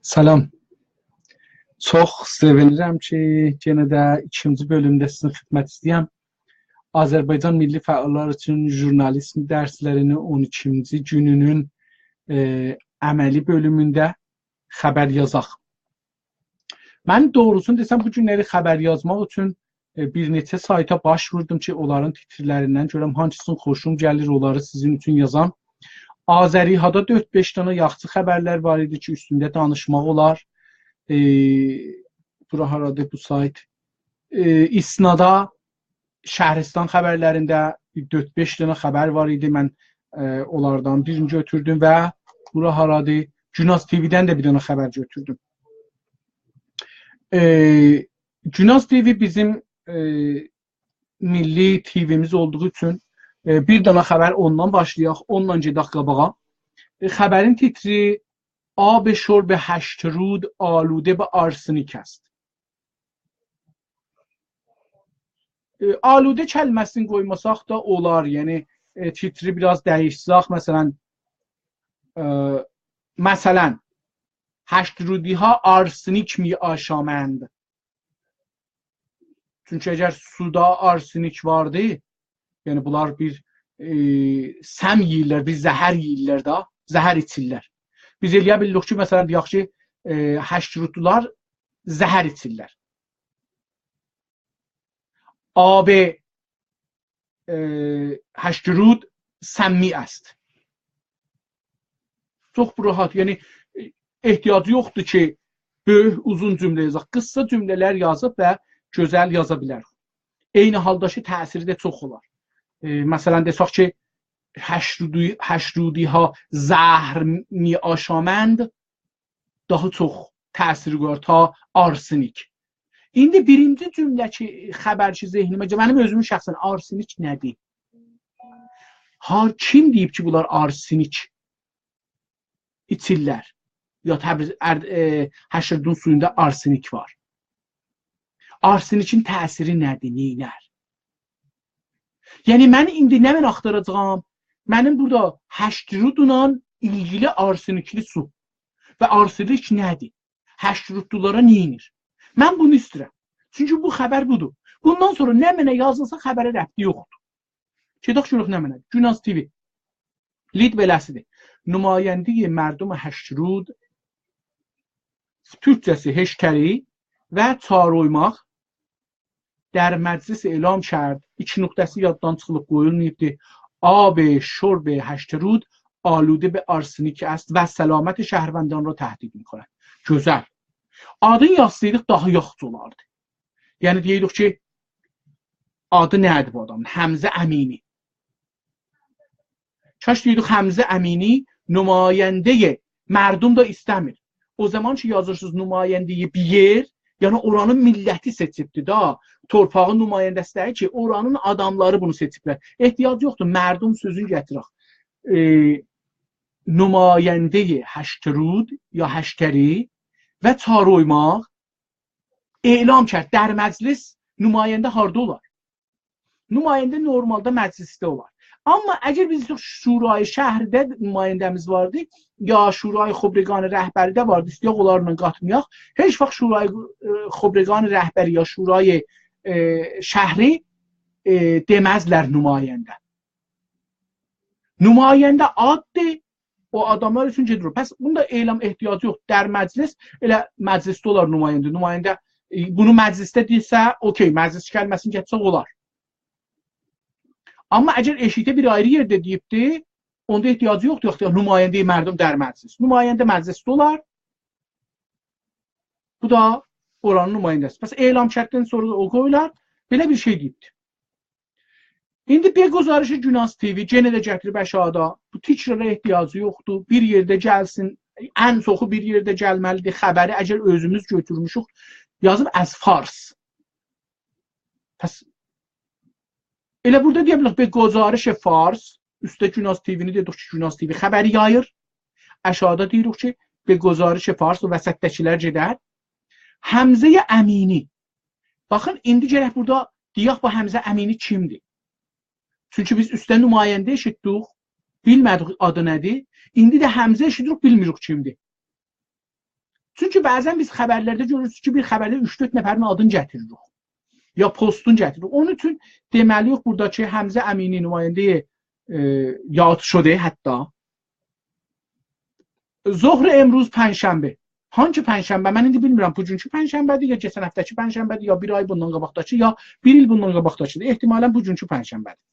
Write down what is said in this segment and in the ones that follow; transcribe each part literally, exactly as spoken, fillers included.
سلام. چوخ سئوینیرم کی، یئنه ده ایکینجی بؤلومده سیزین خدمتینیزده‌یم. آذربایجان میللی فعاللار اوچون ژورنالیسم درسلری‌نین اون ایکینجی گونونون، ائ، عملی بؤلومونده خبر یازاق. من دوغروسونو دئسم، بو گونلری خبر یازماق اوچون، ائ، بیر نئچه سایتا باش ووردوم کی، اونلارین تیترلریندن گؤرم هانسیسین خوشوم گلیر، اونلاری سیزین اوچون یازام. آذری‌هادا دؤرد-بئش دنه یاخشی خبرلر وار ایدی کی، اوستونده دانیشماق اولار. ائ، بورا هارادیر بو سایت؟ ائ، ایسنادا شهرستان خبرلرینده بیر دؤرد-بئش دنه خبر وار ایدی. من، ائ، اونلاردان بیرینی گؤتوردوم و بورا هارادیر؟ گوناز تی‌وی‌دن ده بیر دنه خبر گؤتوردوم. ائ، گوناز تی‌وی بیزیم، ائ، میللی تی‌وی‌میز اولدوغو اوچون، ائ، بیر دنه خبر اوندان باشلایاق، اونونلا گئدک قاباغا. ائ، خبرین تیتری: «آب شرب هشترود آلوده به آرسنیک است.» ائ، آلوده کلمه‌سینی قویماساق دا اولار، یعنی، ائ، تیتری بیر آز دییشسک، مثلا، ائ، مثلا، «هشترودی‌ها آرسنیک می‌آشامند.» چونکی اگر سودا آرسنیک واردی، یعنی بونلار بیر، ائ، سم یئییرلر، بیر زهر یئییرلر ده، زهر ایچیرلر. بیز ائلیه بیلیریک کی، مثلا، دئیک کی، ائ، هشترودلولار زهر ایچیرلر. «آب، ائ، هشترود سمی است.» چوخ راحت، یعنی، ائ، احتیاجی یوخدور کی، بؤیوک، اوزون جمله یازاق. قیسا جمله‌لر یازیب و گؤزل یازا بیلر. عینی حالدا کی، تأثیری ده چوخ اولار. ائ، مثلا، دئسک کی، «هشترودی-، هشترودی‌ها زهر می‌آشامند»، داها چوخ تأثیر قویار تا «آرسنیک». ایندی بیرینجی جمله کی، خبر کی، ذهنیمه گل-، منیم اؤزومون شخصا، آرسنیک نه‌دیر؟ هار، کیم دئییب کی، بونلار آرسنیک ایچیرلر؟ یا تبریز، ار-، ائ، هشترودون سویوندا آرسنیک وار. آرسنیکین تأثیری نه‌دیر، نئینر؟ یعنی، من ایندی نمنه آختاراجاغام؟ منیم بورادا هشترودلا ایلگیلی آرسنیکلی سو. و آرسنیک نه‌دیر؟ هشترودلولارا نئینیر؟ من بونو ایسته‌ییرم. چونکی بو خبر بودور. بوندان سونرا نمنه یازیلسا، خبره ربطی یوخدور. گئدک گؤرک نمنه. گوناز تی‌وی. لید بئله‌سیدیر: «نمایندهٔ مردم هشترود»، تورکجه‌سی «هشتری» و «چاراویماق» در مجلس اعلام کرد، ایکی نقطه‌سی یاددان چیخیلیب قویولماییبدی: «آب شرب هشترود آلوده به آرسنیک است و سلامت شهروندان را تهدید می‌کند.» گؤزل. آدینی یازسایدیق داها یاخشی اولاردی. یعنی دئییردیک کی، آدی نه‌دیر بو آدامین؟ حمزه امینی. کاش دئییردیک حمزه امینی نمایندهٔ مردم دا ایسته‌میر. او زامان کی یازیرسینیز نمایندهٔ بیر یئر، یعنی اورانین میللتی سئچیبدیر دا، تورپاغین نماینده‌سی دئییل کی، اورانین آداملاری بونو سئچیبلر. احتیاج یوخدور مردم سؤزونو گتیرک. ائ، نمایندهٔ هشترود یا هشتری و چاراویماق اعلام کرد، در مجلس نماینده هاردا اولار؟ نماینده نورمالدا مجلسده اولار. آمما اگر بیز شورای شهرده نماینده‌میز واردی، یا شورای خبرگان رهبری‌ده واردی، ایسته‌یک اونلارلا قاتمایاق، هئچ واخت شورای، ائ، خبرگان رهبری یا شورای، ائ، شهری، ائ، دئمزلر نماینده. نماینده آددیر، او آداملار اوچون گئدیر. پس بوندا اعلام احتیاجی یوخ. در مجلس، ائله مجلسده اولار نماینده. نماینده، ائ، بونو مجلسده دئسه، اوکی، مجلس کلمه‌سینی گتیرسه اولار. آمما اگر ائشیکده بیر آیری یئرده دئییبدی، اوندا احتیاجی یوخدور، یوخدور، نماینده مردم در مجلس. نماینده مجلسده اولار. بو دا اورانین نماینده‌سی. پس اعلام کرددن سونرا دا او قویولار. بئله بیر شئی دئییبدی. ایندی به گزارش گوناز تی‌وی، یئنه ده گتیریب آشاغیدا. بو تکرارا احتیاجی یوخدور. بیر یئرده گلسین. ان چوخو بیر یئرده گلمه‌لیدیر. خبری اگر اؤزوموز گؤتورموشوک، یازیب از فارس. پس ائله بورادا دئیه بیلریک، به گزارش فارس، اوسته گوناز تی‌وی‌نی دئدیک کی، گوناز تی‌وی خبری یاییر. آشاغیدا دئییریک کی، به گزارش فارس، او وسطده‌کیلر گئدر. حمزه امینی. باخین، ایندی گرک بورادا دئیک، بو حمزه امینی کیمدیر؟ چونکی بیز اوسته نماینده ائشیتدیک، بیلمه‌دیک آدی نه‌دیر. ایندی ده حمزه ائشیدیریک، بیلمیریک کیمدیر. چونکی بعضا بیز خبرلرده گؤروروک کی، بیر خبرده اوچ-دؤرد نفرین آدینی گتیریریک. یا پستون گتیریریک. اونون اوچون دئمه‌لی‌ییک بورادا کی، حمزه امینی نماینده، ائ، یاد شده حتی. ظهر امروز پنجشنبه. هانگی پنجشنبه؟ من ایندی بیلمیرم، بوگونکو پنجشنبه‌دیر، یا کئچن هفته‌کی پنجشنبه‌دیر، یا بیر آی بوندان قاباقداکی، یا بیر ایل بوندان قاباقداکیدیر. احتمالا بوگونکو پنجشنبه‌دیر.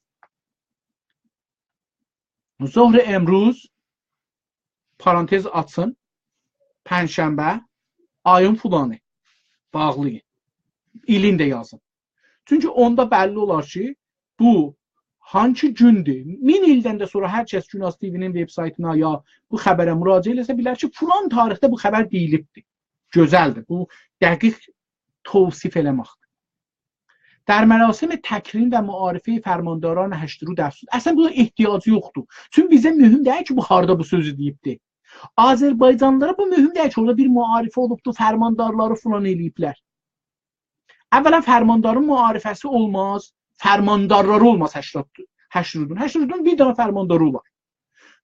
ظهر امروز، پارانتز آچین، پنجشنبه، آیین فلانی. باغلایین. ایلین ده یازین. چونکی اوندا بللی اولار کی، بو هانسی گوندور. مین ایلدن ده سونرا هر کس گوناز تی‌وی‌نین وب‌سایتینا یا بو خبره مراجعه ائله‌سه، بیلر کی، فلان تاریخده بو خبر دئییلیبدیر. گؤزلدیر. بو دقیق توصیف ائله‌مکدیر. در مراسم تکریم و معارفهٔ فرمانداران هشت‌رود افزود. اصلا بونا احتیاجی یوخدور. چونکی بیزه مهم دئییل کی، بو هاردا بو سؤزو دئییبدی. آذربایجانلیلارا بو مهم دئییل کی، اورادا بیر معارفه اولوبدو، فرماندارلاری فلان ائله‌ییبلر. اولا، فرماندارین معارفه‌سی اولماز، فرماندارلاری اولماز هشت‌رود، هشت‌رودون. هشت‌رودون بیر دنه فرمانداری اولار.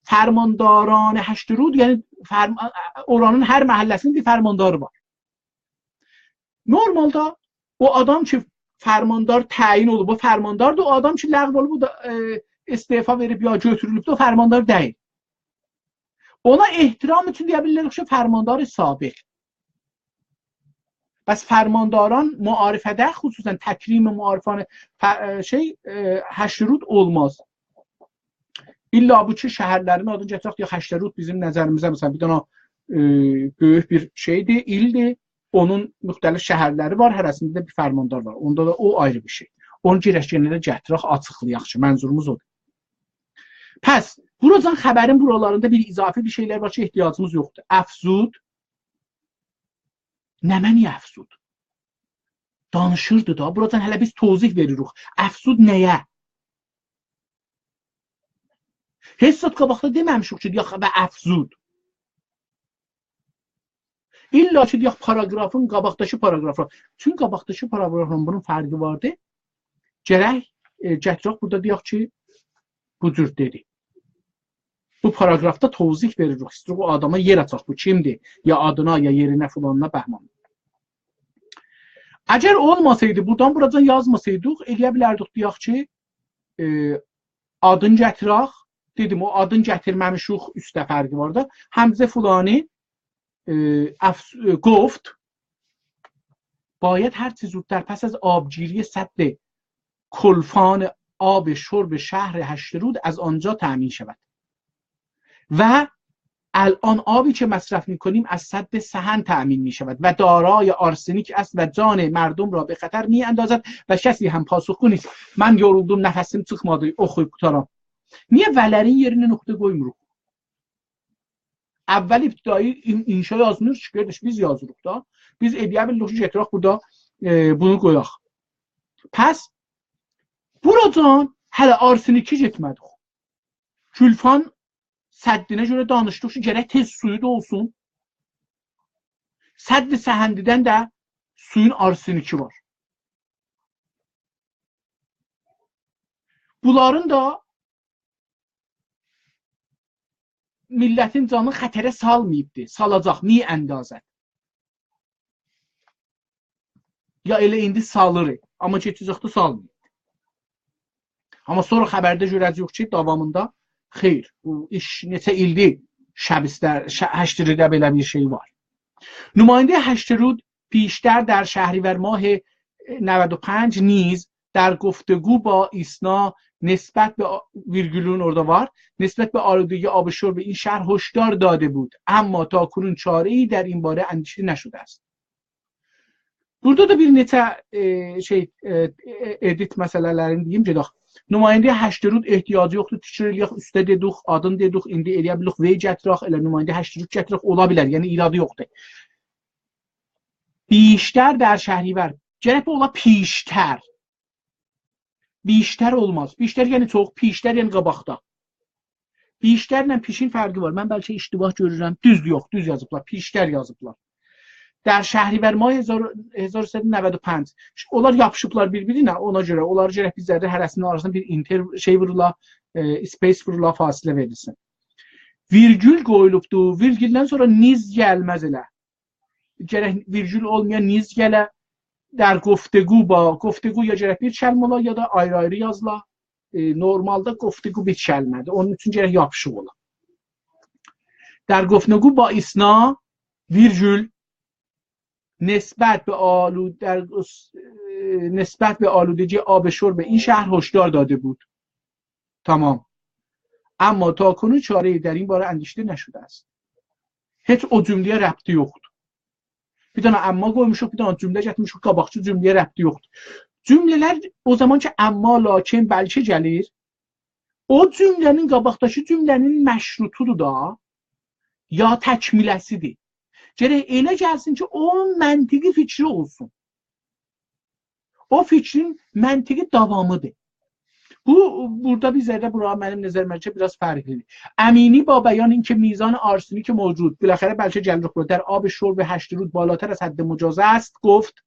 فرمانداران هشت‌رود، یعنی فرم-، اورانین هر محله‌سینین بیر فرمانداری وار. نورمالدا او آدام کی، فرماندار تعیین اولوب، او فرمانداردیر، او آدام کی، لغو اولوب، او دا، ائ، استعفا وئریب یا گؤتورولوبدور، او فرماندار دئییل. اونا احترام اوچون دئیه بیلریک کی، فرماندار سابق. پس فرمانداران معارفه‌ده، خصوصا تکریم معارفان ف-، ائ، شئی، ائ، هشت‌رود اولماز. الا بو کی، شهرلرین آدینی گتیرک، دئیک، هشت‌رود بیزیم نظریمیزه، مثلا، بیر دنه، ائ، بؤیوک بیر شئیدیر، ایلدیر. اونون مختلف شهرلری وار، هره‌سینده ده بیر فرماندار وار. اوندا دا او آیری بیر شئی. اونو گرک یئنه ده گتیرک، آچیقلایاق کی، منظوروموز اودور. پس، بوراجان خبرین بورالاریندا بیر اضافی بیر شئیلر وار کی، احتیاجیمیز یوخدور. افزود. نمنه افزود؟ دانیشیردی دا. بوراجان هله بیز توضیح وئریریک. افزود نه‌یه؟ هئچ زاد قاباقدا دئمه‌میشیک کی، دئیک، و افزود. الا کی، دئیک، پاراگرافین قاباقداکی پاراگرافلا. چونکی قاباقداکی پاراگرافلا بونون فرقی واردی. گرک، ائ، گتیرک بورادا دئیک کی، بو جور دئدی. بو پاراگرافدا توضیح وئریریک. ایسته‌ییریک او آداما یئر آچاق، بو کیمدیر؟ یا آدینا، یا یئرینه، فلانینا، بهمانینا. اگر اولماسایدی، بورادان بوراجان یازماسایدیق، ائله‌یه بیلردیک، دئیک کی، ائ، آدین گتیرک. دئدیم، او آدین گتیرمه‌میشیک، اوسته فرقی وار دا. حمزه فلانی، ائ، افس-، ائ، گفت، باید هر چه زودتر پس از آبگیری سد کلفان آب شرب شهر هشت‌رود از آنجا تأمین شود. و الان آبی که مصرف می‌کنیم از سد سهند تأمین می‌شود و دارای آرسنیک است و جان مردم را به خطر می‌اندازد و کسی هم پاسخگو نیست. من یورولدوم، نفسیم چیخمادی، اوخویوب قوتارام. نییه «و»لرین یئرینه نقطه قویموروق؟ اول ابتدایی ان-، انشا یازیلیر کی، قارداش، بیز یازیریق دا. بیز ائله‌یه بیلریک کی، گتیرک بورادا، ائ، بونو قویاق. پس، بوراجان هله آرسنیکی گئتمه‌دیک. کلفان سدینه گؤره دانیشدیق کی، گرک تئز سویو دا اولسون. سد سهندیدن ده سویون آرسنیکی وار. بونلارین دا میللتین جانینی خطره سالماییبدی، سالاجاق، نه اندازه. یا ائله ایندی سالیر، آمما کئچه‌جکده سالماییب. آمما سونرا خبرده گؤره‌جه‌ییک کی، داوامیندا خیر، بو ایش نئچه ایلدیر شبستر، ش-، هشترودده بئله بیر شئی وار. نماینده هشترود پیشتر در شهریور ماه نود و پنج نیز در گفتگو با ایسنا نسبت به آ-، ویرگولون اورادا وار، نسبت به آلودگی آب شرب این شهر هشدار داده بود، اما تاکنون چاره‌ای در این باره اندیشیده نشده است. بورادا دا بیر نئچه، ائ، شئی، ائ، ائ، ادیت مسئله‌لرینی دئییم، گئدک. نماینده هشترود احتیاجی یوخدور، تکرار ائله‌یک، اوسته دئدیک، آدینی دئدیک، ایندی ائلیه بیلیریک، وی گتیرک، ائله نماینده هشترود گتیرک، اولا بیلر، یعنی ایرادی یوخدور. بیشتر در شهریور. گرک بو اولا پیشتر. بیشتر اولماز. بیشتر یعنی چوخ، پیشتر یعنی قاباقدا. بیشترله پیشین فرقی وار. من بلکه اشتباه گؤرورم. دوز یوخ، دوز یازیبلار. پیشتر یازیبلار. در شهریور ماه هزار، هزار و سیصد و نود و پنج. اونلار یاپیشیبلار بیر-بیرینه، اونا گؤره اونلاری گرک بیزلر ده هره‌سینین آراسیندا بیر اینتر-، شئی وورولا، ائ، اسپیس وورولا، فاصله وئریلسین. ویرگول قویولوبدو. ویرگولدن سونرا نیز گلمز ائله. گرک ویرگول اولمایا نیز گله. در گفتگو با، گفتگو یا گرک بیر کلمه اولا، یا دا آیری-آیری یازیلا. ائ، نورمالدا گفتگو بیر کلمه‌دیر. اونون اوچون گرک یاپیشیق اولا. در گفتگو با ایسنا، ویرگول، نسبت به آلود-، در، ائ، نسبت به آلودگی آب شرب این شهر هشدار داده بود. تمام. اما تاکنون چاره‌ای در این باره اندیشیده نشده است. هئچ او جمله‌یه ربطی یوخدور. بیر دنه اما قویموشوق، بیر دنه جمله گتیرمیشیک، قاباقکی جمله‌یه ربطی یوخدور. جمله‌لر او زامان کی، اما، لاکین، بلکه گلیر، او جمله‌نین، قاباقداکی جمله‌نین مشروطودور دا، یا تکمله‌سیدیر. گرک ائله گلسین کی، اونون منطقی فیکری اولسون. او فیکرین منطقی داوامیدیر. بو، بورادا بیر ذره بورا منیم نظریمه کی، بیر آز فرقلیدیر. امینی با بیان اینکه میزان آرسنیک موجود، بالاخره بلکه گلیریک بورا، در آب شرب هشترود بالاتر از حد مجاز است، گفت.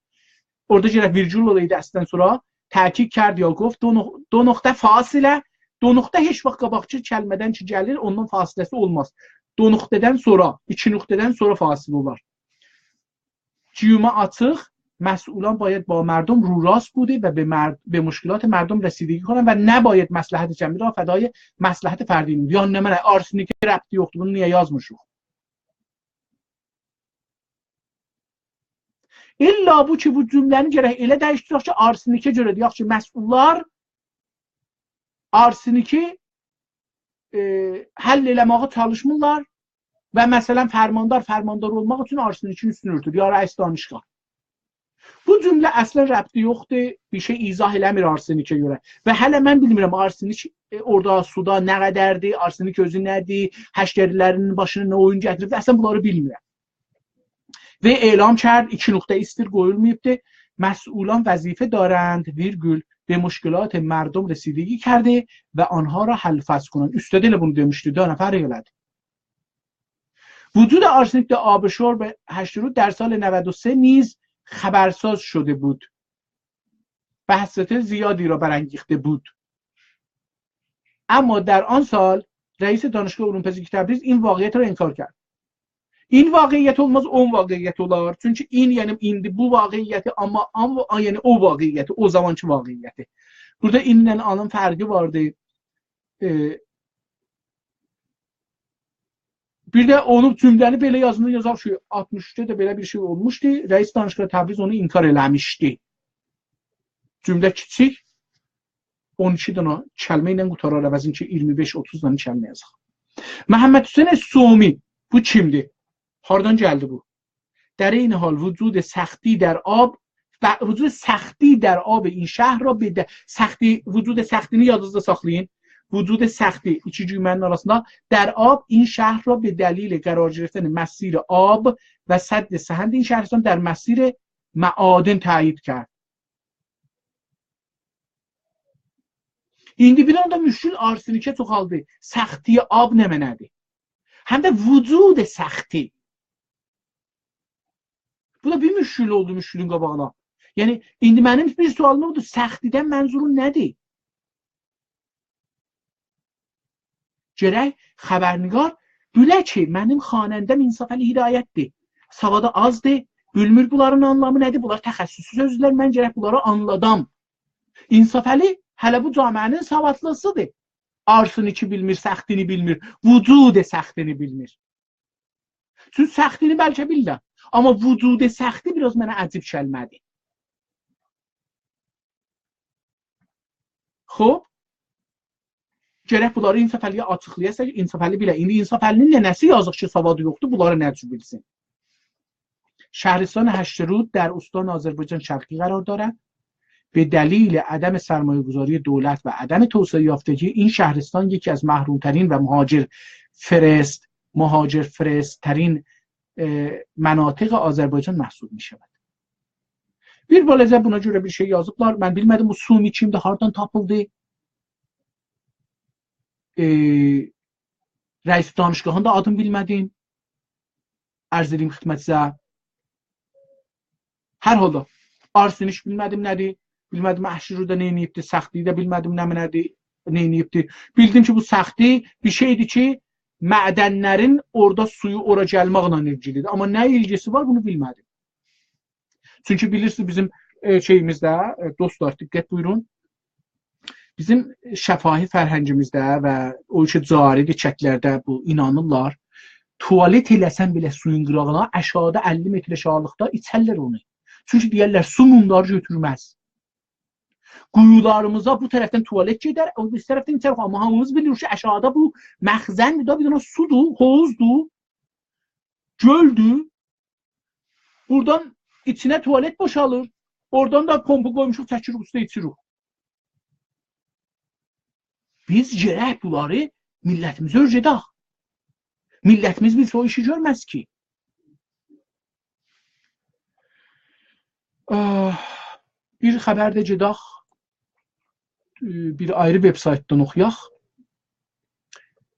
اورادا گرک ویرگول اولایدی اصلینده سونرا. تأکید کرد یا گفت، دو نق-، دو نقطه فاصله، دو نقطه هئچ واخت قاباقکی کلمه‌دن کی گلیر، اوندان فاصله‌سی اولماز. دو نقطه‌دن سونرا، ایکی نقطه‌دن سونرا فاصله اولار. گیومه آچیق، مسئولان باید با مردم روراست بوده و به مرد-، به مشکلات مردم رسیدگی کنند و نباید مصلحت جمعی را فدای مصلحت فردی نمود. یعنی نمنه، آرسنیکه ربطی یوخدور، بونو نییه یازمیشیق؟ الا بو کی، بو جمله‌نی گرک ائله دییشدیرک کی، آرسنیکه گؤره دئیک کی، مسئوللار آرسنیکی، ائ، حل ائله‌مه‌یه چالیشمیرلار و مثلا فرماندار فرماندار اولماق اوچون آرسنیکین اوستونو اؤرتور، یا رئیس دانشگاه. بو جمله اصلا ربطی یوخدور، بیر شئی ایضاح ائله‌میر آرسنیکه گؤره. و هله من بیلمیرم آرسنیک، ائ، اورادا سودا نه قدردیر، آرسنیک اؤزو نه‌دیر، هشتری‌لرین باشینا نه اویون گتیریب، اصلا بونلاری بیلمیرم. و اعلام کرد، ایکی نقطه ایستیر قویولماییبدی. مسئولان وظیفه دارند، ویرگول، به مشکلات مردم رسیدگی کرده و آنها را حل و فصل کنند. اوسته ده ائله بونو دئمیشدی، دا نه فرق ائله‌دی؟ وجود آرسنیک در آب شرب هشترود در سال نود و سه نیز خبرساز شده بود و حساسیت زیادی را برانگیخته بود. اما در آن سال رئیس دانشگاه علوم پزشکی تبریز این واقعیت را انکار کرد. این واقعیت اولماز، اون واقعیت اولار. چونکی این، یعنی ایندی بو واقعیتی، آمما، آمما، یعنی او واقعیتی، او زامانکی واقعیتی. بورادا اینله آنین فرقی واردی. ائ، بیر ده اونو، جمله‌نی بئله یازیندا یازاق کی، آلتمیش اوچده ده بئله بیر شئی اولموشدو. رئیس دانشگاه تبریز اونو انکار ائله‌میشدی. جمله کیچیک، اون ایکی دنه کلمه ایله قوتارار، عوضین کی، اییرمی بئش، اوتوز دنه کلمه یازاق. محمدحسین صومی، بو کیمدیر؟ هاردان گلدی بو؟ در این حال وجود سختی در آب و وجود سختی در آب این شهر را به د-، سختی، وجود سختی‌نی یادینیزدا ساخلایین. وجود سختی، ایکی جمله‌نین آراسیندا، در آب این شهر را به دلیل قرار گرفتن مسیر آب و سد سهند این شهرستان در مسیر معادن تأیید کرد. ایندی بیر آندا مشکل آرسنیکه چوخالدی. سختی آب نمنه‌دیر؟ هم ده وجود سختی. بو دا بیر مشکل اولدو مشکلین قاباغینا. یعنی، ایندی منیم بیر سؤالیم اودور، سختی‌دن منظورون نه‌دیر؟ گرک خبرنگار بیله کی، منیم خواننده‌م انصافعلی هدایت‌دیر. سوادی آزدیر، بیلمیر بونلارین آنلامی نه‌دیر، بونلار تخصصی سؤزلر، من گرک بونلاری آنلادام. انصافعلی هله بو جامعه‌نین سوادلیسی‌دیر. آرسنیکی بیلمیر، سختی‌نی بیلمیر، وجود سختی‌نی بیلمیر. چونکی سختی‌نی بلکه بیلیرم، آمما وجود سختی بیر آز منه عجیب گلمه‌دی. خوب، گرک بونلاری انصافعلی‌یه آچیقلایاسان، انصافعلی بیله. ایندی انصافعلی‌نین ننه‌سی یازیق کی، سوادی یوخدور، بونلاری نه جور بیلسین؟ شهرستان هشترود در استان آذربایجان شرقی قرار دارد. به دلیل عدم سرمایه‌گذاری دولت و عدم توسعه یافتگی، این شهرستان یکی از محروم‌ترین و مهاجر فرست، مهاجر فرست‌ترین، اه، مناطق آذربایجان محسوب می‌شود. بیر بالاجا بونا گؤره بیر شئی یازیبلار. من بیلمه‌دیم بو سومی کیمدیر، هاردان تاپیلدی. اه، رئیس دانشگاهین دا آدینی بیلمه‌دیم. عرض ائدیم خدمتینیزه. هر حالدا، آرسنیک بیلمه‌دیم نه‌دیر، بیلمه‌دیم هشترودا نئینییبدی، سختی ده بیلمه‌دیم نمنه‌دیر، نئینییبدی. بیلدیم کی، بو سختی بیر شئیدیر کی، معدنلرین اورادا سویو اورا گلمکله ایلگیلیدیر. آمما نه ایلگیسی وار، بونو بیلمه‌دیم. چونکی بیلیرسینیز، بیزیم، ائ، شئییمیزده، ائ، دوستلار، دقت بویورون. بیزیم شفاهی فرهنگیمیزده و او کی جاری‌دیر کتلرده، بو اینانیرلار. توالت ائله‌سن بئله سویون قیراغینا، آشاغیدا اللی متر آشاغیلیقدا ایچرلر اونو. چونکی دئیرلر، سو موملاری گؤتورمز. قویولاریمیزا بو طرفدن توالت گئدر، او بیریسی طرفدن ایچر. آمما هامیمیز بیلیریک کی، آشاغیدا بو مخزندیر دا، بیر دنه سودور، حوضدور، گؤلدور. بورادان ایچینه توالت بوشالیر. اورادان دا پومپو قویموشوق، چکیریک اوسته، ایچیریک. بیز گرک بونلاری میللتیمیزه اؤیره‌دک. میللتیمیز بیلسه او ایشی گؤرمز کی. آه، بیر خبر ده گئدک. ائ، بیر آیری وبسایتدان اوخویاق.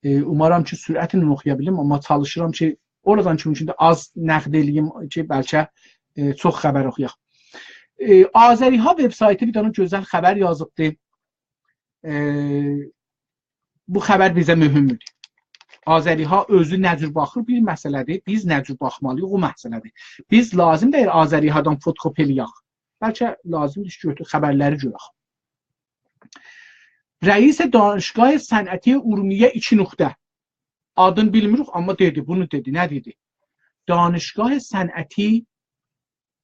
ائ، اومارام کی، سرعتله اوخویا بیلیم، آمما چالیشیرام کی، اورادان کی، مومکوندور، آز نقد ائله‌ییم کی، بلکه، ائ، چوخ خبر اوخویاق. ائ، آذری‌ها وبسایتی بیر دنه گؤزل خبر یازیبدی. ائ، بو خبر بیزه مهمدور. آذری‌ها اؤزو نه جور باخیر، بیر مسئله‌دیر. بیز نه جور باخمالی‌ییق، او مسئله‌دیر. بیز لازیم دئییل آذری‌هادان فتوکپی ائله‌یک. بلکه لازیمدیر کی، گؤتور-، خبرلری گؤرک. رئیس دانشگاه صنعتی ارومیه، ایکی نقطه. آدینی بیلمیریک، آمما دئدی، بونو دئدی. نه دئدی؟ دانشگاه صنعتی،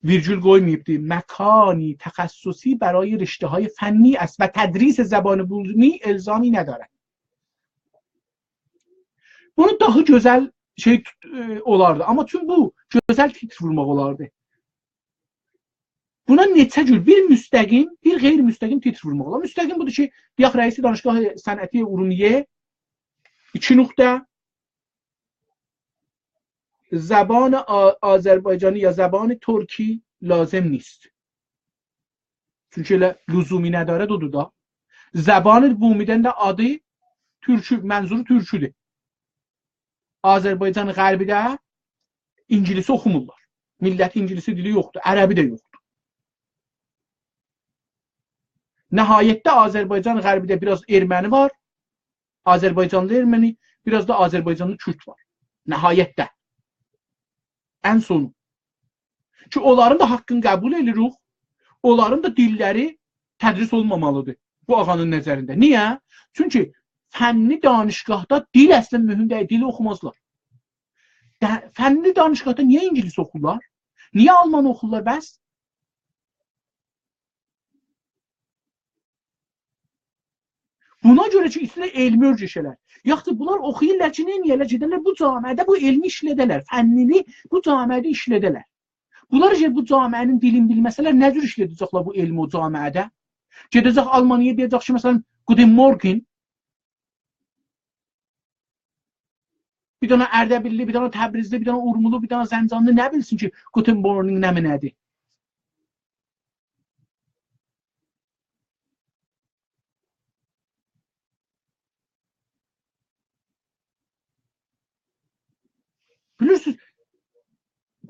ویرگول قویماییبدی، مکانی تخصصی برای رشته‌های فنی است و تدریس زبان بومی الزامی ندارد. بونو داها گؤزل شئی توت-، ائ، اولاردی. آمما چون بو گؤزل تیتر وورماق اولاردی. بونا نئچه جور، بیر مستقیم، بیر غیر مستقیم تیتر وورماق اولار. مستقیم بودور کی، دئیک، رئیس دانشگاه صنعتی ارومیه، ایکی نقطه، زبان آ-، آذربایجانی یا زبان ترکی لازم نیست. چونکی ائله لزومی ندارد اودور دا. زبان بومی‌دن ده آدی تورکو، منظورو تورکودور. آذربایجان غربی‌ده اینگیلیسی اوخومورلار. میللت اینگیلیسی دیلی یوخدور، عربی ده یوخدور. نهایتده آذربایجان غربی‌ده بیر آز ارمنی وار، آذربایجانلی ارمنی، بیر آز دا آذربایجانلی کورد وار. نهایتده. ان سونو. کی، اونلارین دا حاققینی قبول ائدیریک، اونلارین دا دیللری تدریس اولمامالیدیر بو آغانین نظرینده. نییه؟ چونکی فنی دانشگاهدا دیل اصلا مهم دئییل، دیلی اوخومازلار. ده، فنی دانشگاهدا نییه اینگیلیس اوخورلار؟ نییه آلمان اوخورلار بس؟ بونا گؤره کی، ایسته‌ییرلر علمی اؤرگشه‌لر. یاخود بونلار اوخویورلار کی، نه ائدیرلر؟ گئدرلر بو جامعه‌ده بو علمی ایشلده‌لر، فنینی بو جامعه‌ده ایشلده‌لر. بونلار کی، بو جامعه‌نین دیلینی بیلمه‌سه‌لر، نه جور ایشلده‌جکلر بو علمی او جامعه‌ده؟ گئده‌جک آلمانیایا، دئیه‌جک کی، مثلا، «Guten Morgen». بیر دنه اردبیللی، بیر دنه تبریزلی، بیر دنه اورمولو، بیر دنه زنجانلی نه بیلسین کی، «Guten Morgen» نمنه‌دیر؟ بیلیرسینیز،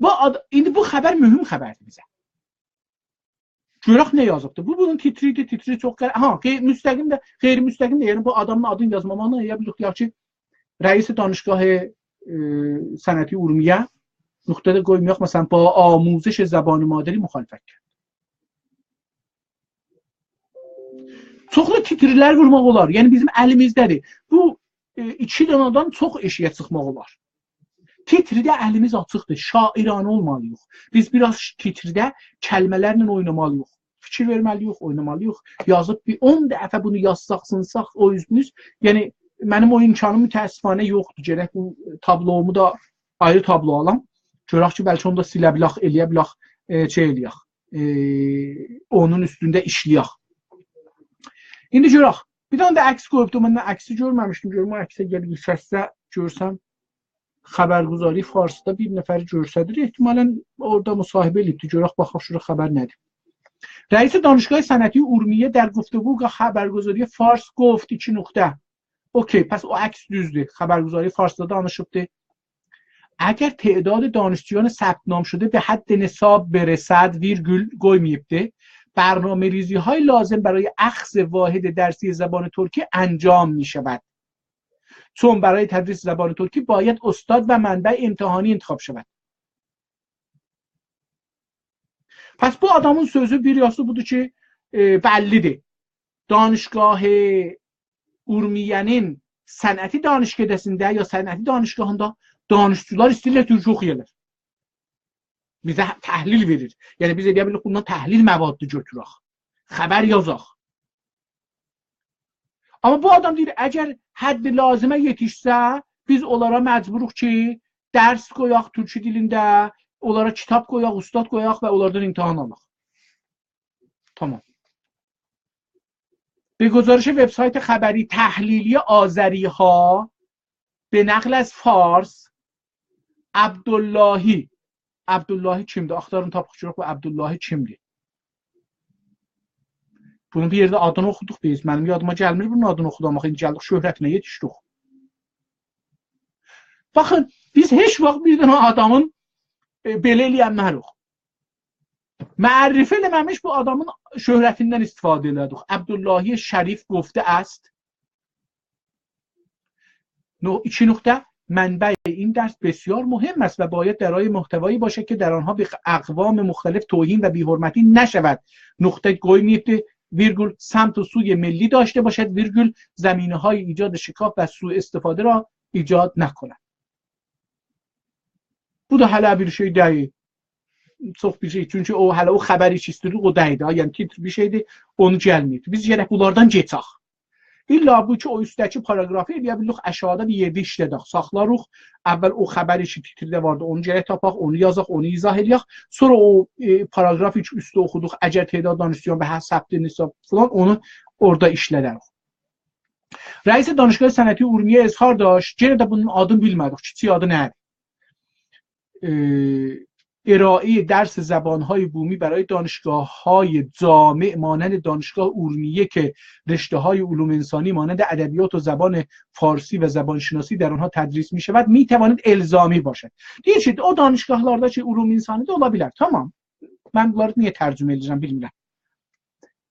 بو آد-، ایندی بو خبر مهم خبردیر بیزه. گؤرک نه یازیبدیر. بو، بونون تیتری ایدی، تیتری چوخ غیر-، ها، غیر مستقیم ده، غیر مستقیم ده، یعنی بو آدامین آدینی یازماماقلا ائلیه بیلیریک، دئیک کی، رئیس دانشگاه، ائ، صنعتی ارومیه، نقطه ده قویمایاق، مثلا، با آموزش زبان مادری مخالفت کرد. چوخلو تیترلر وورماق اولار. یعنی بیزیم الیمیزده‌دیر. بو، ائ، ایکی دنه‌دن چوخ ائشیگه چیخماق اولار. تیترده الیمیز آچیقدیر. شاعرانه اولمالی‌ییق. بیز بیر آز تیترده کلمه‌لرله اوینامالی‌ییق. فیکیر وئرمه‌لی‌ییک، اوینامالی‌ییق. یازیب بیر اون دفعه بونو یازساق، سینساق، او اوزوموز. یعنی، منیم او امکانیم متأسفانه یوخدور. گرک بو تابلومو دا آیری تابلو آلام. گؤرک کی، بلکه اونو دا سیله بیلک، ائلیه بیلک، ائ، شئی ائلیک. ائ، اونون اوستونده ایشلیک. ایندی گؤرک. بیر دنه ده عکس قویوبدو. من عکسی گؤرمه‌میشدیم. گؤروم او عکسه گلیب سسده گؤرسم. خبرگزاری فارسدا بیر نفری گؤرسدیر. احتمالاً اورادا مصاحبه ائله‌ییبدی. گؤرک، باخاق شورا خبر نه‌دیر. رئیس دانشگاه صنعتی ارومیه در گفتگو با خبرگزاری فارس گفت، ایکی نقطه. اوکی، پس او عکس دوزدور. خبرگزاری فارسدا دانیشیبدی. اگر تعداد دانشجویان ثبت نام شده به حد نصاب برسد، ویرگول قویماییبدی، برنامه‌ریزی‌های لازم برای اخذ واحد درسی زبان ترکی انجام می‌شود. چون برای تدریس زبان ترکی باید استاد و منبع امتحانی انتخاب شود. پس بو آدامین سؤزو بیر یوزو بودور کی، ائ، بللی‌دیر. دانشگاه ارومیه‌نین صنعتی دانشکده‌سینده یا صنعتی دانشگاهیندا دانشجولار ایسته‌ییرلر تورکی اوخویالار. بیزه تحلیل وئریر. یعنی بیز ائلیه بیلیریک بوندان تحلیل موادی گؤتورک. خبر یازاق. آمما بو آدام دئییر، اگر حد لازمه یئتیشسه، بیز اونلارا مجبوروق کی، درس قویاق تورکی دیلینده، اونلارا کیتاب قویاق، اوستاد قویاق و اونلاردان امتحان آلاق. تامام. به گزارش وبسایت خبری تحلیلی آذری‌ها، به نقل از فارس، عبداللهی. عبداللهی کیمدیر؟ آختارین، تاپین، گؤرک بو عبداللهی کیمدیر؟ بونون بیر یئرده آدینی اوخودوق بیز. منیم یادیما گلمیر بونون آدینی اوخودوق، آمما ایندی گلدیک شهرتینه یئتیشدیک. باخین، بیز هئچ واخت بیر دنه آدامین، ائ، بئله ائلیه‌نمه‌ریک. معرفی ائله‌مه‌میش بو آدامین شهرتیندن استفاده ائله‌دیک. عبداللهی شریف گفته است. نو-، ایکی نقطه، منبع این درس بسیار مهم است و باید دارای محتوایی باشد که در آنها به اقوام مختلف توهین و بی‌حرمتی نشود. نقطه قویماییبدی، ویرگول، سمت و سوی ملی داشته باشد، ویرگول، زمینه‌های ایجاد شکاف و سوءاستفاده را ایجاد نکند. بو دا هله بیر شئی دئییل. چوخ بیر شئی. چونکی او هله او خبری کی ایسته‌ییردیک، او دئییل ده. یعنی تیتر بیر شئیدیر، اونو گلمه‌ییب. بیز گرک بونلاردان کئچک. الا بو کی، او اوستده‌کی پاراگرافی ائلیه بیلیریک آشاغیدا بیر یئرده ایشله‌دک، ساخلاریق. اول او خبری کی تیترده واردی، اونو گرک تاپاق، اونو یازاق، اونو ایضاح ائلیک. سونرا او، ائ، پاراگرافی کی اوستو اوخودوق، اگر تعداد دانشجویان به هر ثبت نصاب فلان، اونو اورادا ایشله‌دریک. رئیس دانشگاه صنعتی ارومیه اظهار داشت، یئنه ده بونون آدینی بیلمه‌دیک، کیچیک آدی نه‌دیر؟ اه، ارائهٔ درس زبان‌های بومی برای دانشگاه‌های جامع مانند دانشگاه ارومیه که رشته‌های علوم انسانی مانند ادبیات و زبان فارسی و زبان‌شناسی در آنها تدریس می‌شود، می‌تواند الزامی باشد. دئییر کی، او دانشگاهلاردا کی علوم انسانی‌دیر، اولا بیلر. تامام. من بونلاری نییه ترجمه ائدیرم، بیلمیرم.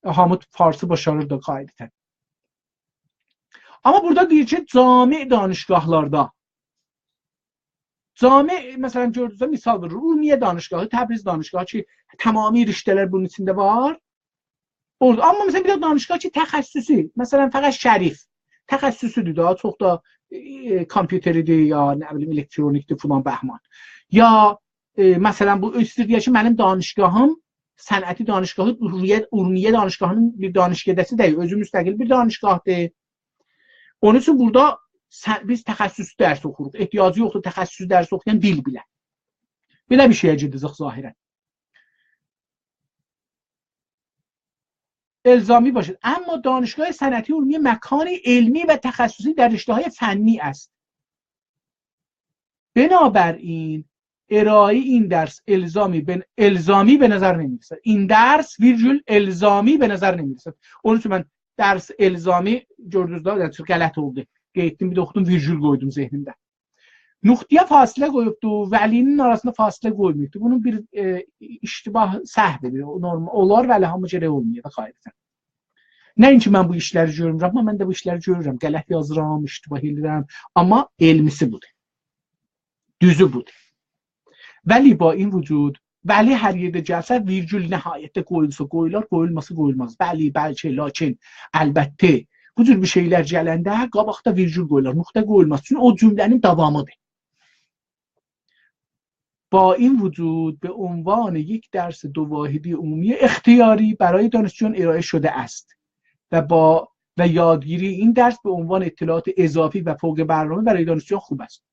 هامی فارسی باشاریر دا قاعدتاً. آمما بورادا دئییر کی، جامع دانشگاهلاردا. جامع، مثلا، گؤردونوز ده، مثال وئریر، اورمیه دانشگاهی، تبریز دانشگاهی کی، تمامی رشته‌لر بونون ایچینده وار. اورادا. آمما، مثلا، بیر ده دانشگاه کی، تخصصی، مثلا، فقط شریف، تخصصی‌دیر ده، چوخ دا، ائ، کامپیوتری‌دیر، یا، نه بیلیم، الکترونیک‌دیر، فلان بهمان. یا، ائ، مثلا، بو ایسته‌ییر دئیه کی، منیم دانشگاهیم، صنعتی دانشگاهی، اورمیه، اورمیه دانشگاهی‌نین بیر دانشکده‌سی دئییل، اؤزو مستقل بیر دانشگاهدیر. اونون اوچون بورادا سن-، بیز تخصصی درس اوخوروق. احتیاجی یوخدور تخصصی درس اوخویان دیل بیله. بئله بیر شئیه گئده‌جک ظاهراً. الزامی باشد. اما دانشگاه صنعتی ارومیه مکان علمی و تخصصی در رشته‌های فنی است. بنابراین، ارائهٔ این درس الزامی به، الزامی به نظر نمی‌رسد. این درس، ویرگول، الزامی به نظر نمی‌رسد. اونون اوچون من درس الزامی، گؤردونوز ده، یعنی، غلط اولدو. قئییتدیم، بیر ده اوخودوم، ویرگول قویدوم ذهنیمده. نقطه‌یه فاصله قویوبدو، ولی‌نین آراسیندا فاصله قویماییبدی. بونون بیر، ائ، اشتباه، سهو ائدیر. او نورمال، اولار، ولی هامی گرک اولمایا دا قاعدتاً. نه اینکی من بو ایشلری گؤرمورم، آمما من ده بو ایشلری گؤرورم. غلط یازیرام، اشتباه ائدیرم. آمما علمیسی بودور. دوزو بودور. ولی با این وجود، ولی هر یئرده گلسه، ویرگول نهایتده قویولسا قویولار، قویولماسا قویولماز. بلی، بلکه، لاکین، البته. بو جور بیر شئیلر گلنده قاباقدا ویرگول قویولار، نقطه قویولماز. چونکی او جمله‌نین داوامیدیر. با این وجود به عنوان یک درس دو واحدی عمومی اختیاری برای دانشجویان ارائه شده است و با، و یادگیری این درس به عنوان اطلاعات اضافی و فوق برنامه برای دانشجویان خوب است.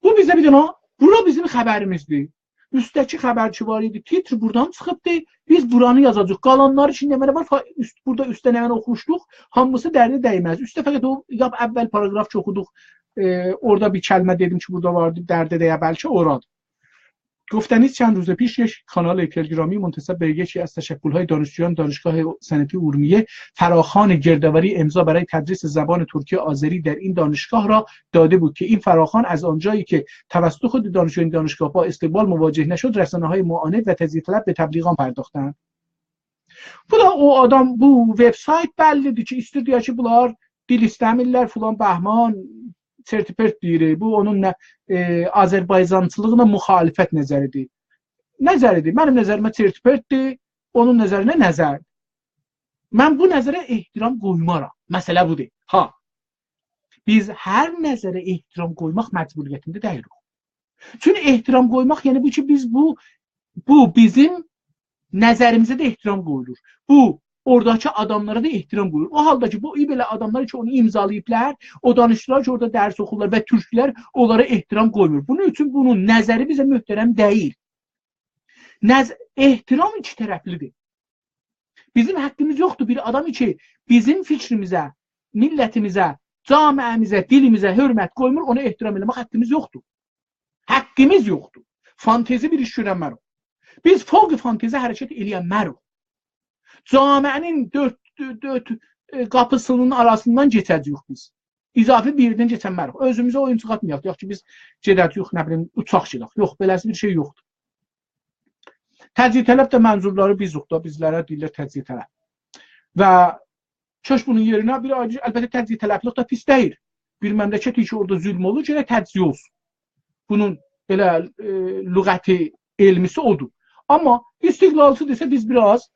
بو بیزه بیر دنه، بورا بیزیم خبریمیزدیر. اوستده‌کی خبر کی وار ایدی، تیتر بورادان چیخیبدی. بیز بورانی یازاجاغیق. قالانلاری کی نمنه وار، فا-، اوست، بورادا اوستده نمنه اوخوموشدوق، هامیسی درده دیمز. اوسته فقط او لاپ اول پاراگراف کی اوخودوق، ائ، اورادا بیر کلمه دئدیم کی بورادا واردی، درده دیه بلکه اورادیر. گفتنی است چند روز پیش یک کانال تلگرامی منتسب به یکی از تشکل‌های دانشجویان دانشگاه صنعتی ارومیه فراخوان گردآوری امضا برای تدریس زبان ترکی آذری در این دانشگاه را داده بود که این فراخوان از آنجایی که توسط خود دانشجویان دانشگاه با استقبال مواجه نشد، رسانه‌های معاند و تجزیه‌طلب به تبلیغ آن پرداختند. بو دا او آدام، بو وبسایت بللی‌دیر کی ایستیر دئیه کی بونلار دیل ایسته‌میرلر، فلان بهمان، چرت و پرت دئییر. بو اونون نه، ائ، آذربایجانچیلیغینا مخالفت نظری‌دیر. نظری‌دیر. منیم نظریمه چرت و پرت‌دیر، اونون نظرینه نظردیر. من بو نظره احترام قویمارام. مسئله بودور. ها. بیز هر نظره احترام قویماق مجبوریتینده دئییلیک. چونکی احترام قویماق، یعنی بو کی بیز بو، بو بیزیم نظریمیزه ده احترام قویولور. بو اوراداکی آداملارا دا احترام قویولور. او حالدا کی بو بئله آداملار کی اونو امضالاییبلار، او دانشجولار کی اورادا درس اوخورلار و تورکلر، اونلارا احترام قویمور. بونون اوچون بونون نظری بیزه محترم دئییل. نظ-، احترام ایکی طرفلی‌دیر. بیزیم حقیمیز یوخدور بیر آدام کی بیزیم فیکریمیزه، میللتیمیزه، جامعه‌میزه، دیلیمیزه حؤرمت قویمور، اونا احترام ائله‌مک حقیمیز یوخدور. حقیمیز یوخدور. فانتزی بیر ایش گؤرنمه‌ریک. بیز فوق فانتزی حرکت ائله‌ینمه‌ریک. جامعه‌نین دؤرد، دؤرد، دؤرد، ائ، قاپیسی‌نین آراسیندان کئچه‌جه‌ییک بیز. اضافی بیر یئردن کئچنمه‌ریک. اؤزوموزه اویون چیخارتمایاق. دئیک کی بیز گئدک، یوخ، نه بیلیم، اوچاق گئدک. یوخ، بئله‌سی بیر شئی یوخدور. تجزیه‌طلب ده منظورلاری بیزوخ دا، بیزلره دئییرلر تجزیه‌طلب. و کاش بونون یئرینه بیر آیری، البته تجزیه‌طلبلیک ده پیس دئییل. بیر مملکت کی اورادا ظلم اولور، گرک تجزیه اولسون. بونون ائله، ائ، لغتی علمی‌سی اودور. آمما استقلالچی دئسه بیز بیر آز،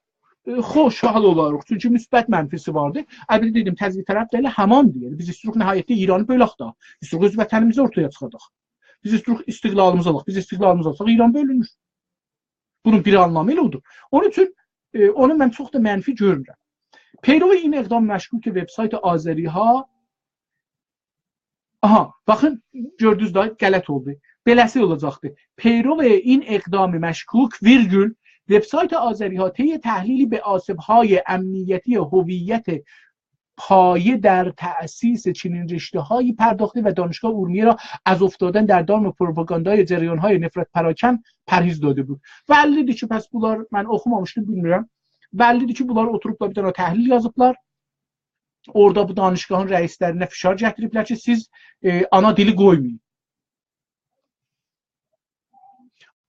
ائ، خوشحال اولاریق. چونکی مثبت منفی‌سی واردیر. البته دئدیم، تجزیه‌طلب ده ائله هماندیر. یعنی بیز ایستیروخ نهایتده ایرانی بؤلک ده. ایستیروخ اؤز وطنیمیزی اورتایا چیخارداق. بیز ایستیروخ استقلالیمیزی آلاق. بیز استقلالیمیزی آلساق ایران بؤلونور. بونون بیر آنلامی ائله اودور. اونون اوچون، ائ، اونو من چوخ دا منفی گؤرمورم. پیرو این اقدام مشکوک وبسایت آذری‌ها، آها، باخین، گؤردونوز ده، غلط اولدو. بئله‌سی اولاجاقدی. پیرو این اقدام مشکوک، ویرگول، وبسایت آذری‌ها طی تحلیلی به آسیب‌های امنیتی هویت پایه در تأسیس چنین رشته‌هایی پرداخته و دانشگاه ارومیه را از افتادن در دام پروپاگاندای جریان‌های نفرت پراکن پرهیز داده بود. بللی‌دیر کی پس بونلار، من اوخومامیشدیم، بیلمیرم. بللی‌دیر کی بونلار اوتوروبلار بیر دنه تحلیل یازیبلار. اورادا بو دانشگاهین رئیسلرینه فشار گتیریبلر کی سیز، ائ، آنا دیلی قویمایین.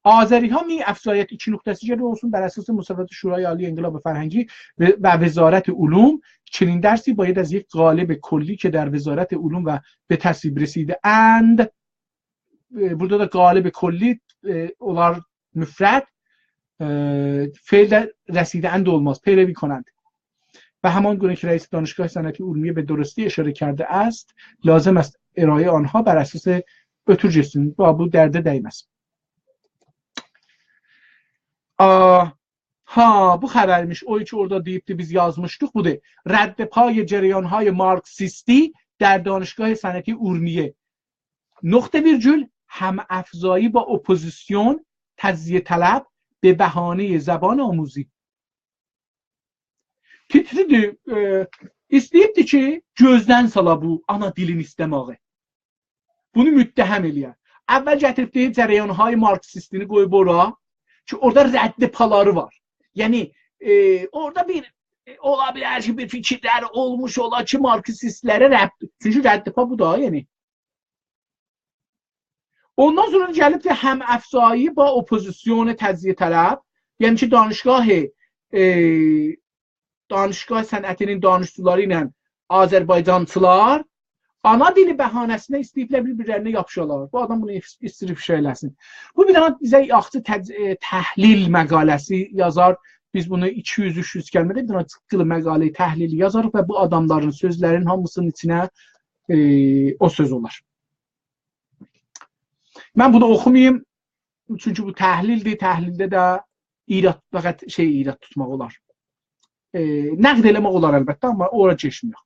آذری‌ها می‌افزاید، ایکی نقطه‌سی گرک اولسون، بر اساس مصوبات شورای عالی انقلاب فرهنگی و، و وزارت علوم، چنین درسی باید از یک قالب کلی که در وزارت علوم و به تصویب رسیده‌اند، ائ، بورادا دا قالب کلی، ائ، اولار مفرد، ائ، فعل ده رسیده‌اند اولماز، پیروی کنند. و همان گونه که رئیس دانشگاه صنعتی ارومیه به درستی اشاره کرده است، لازم است ارائه آنها بر اساس، اؤتور گئتسین، بو، بو درده دیمز. آ، ها، بو خبرمیش، او کی اورادا دئییبدی، بیز یازمیشدیق، بودور. رد پای جریان‌های مارکسیستی در دانشگاه صنعتی ارومیه. نقطه ویرگول، هم‌افزایی با اپوزیسیون، تجزیه‌طلب، به بهانهٔ زبان آموزی. تیتری‌دیر، ائ، ایسته‌ییبدی کی گؤزدن سالا بو آنا دیلین ایسته‌مه‌یی. بونو متهم ائله‌یه. اول گتیریبدی جریان‌های مارکسیستی‌نی قویوب اورا کی اورادا رد پالاری وار. یعنی، ائ، اورادا بیر اولا بیلر کی، بیر فیکیرلری اولموش اولا کی، مارکسیستلره رد، چونکی رد پا بو دا، یعنی. اوندان سونرا گلیب ده هم‌افزایی با اپوزیسیون تجزیه‌طلب، یعنی کی، دانشگاه، ائ، دانشگاه صنعتی‌نین دانشجولاری ایله آذربایجانچیلار آنا دیلی بهانه‌سینه ایسته‌ییبلر بیر-بیرلرینه یاپیشالار. بو آدام بونو ایس-، ایسته‌ییر فیشه‌له‌سین. بو بیر دنه بیزه یاخشی تج-، ائ، تحلیل مقاله‌سی یازار. بیز بونو ایکی یوز، اوچ یوز کلمه‌ده بیر دنه جیققیلی مقاله تحلیلی یازاریق و بو آداملارین سؤزلرین هامیسینین ایچینه، ائ، او سؤز اولار. من بونو اوخوماییم. چونکی بو تحلیلدیر، تحلیلده ده ایراد، فقط شئی ایراد توتماق اولار. ائ، نقد ائله‌مک اولار البته، آمما اورا کئچمیریک.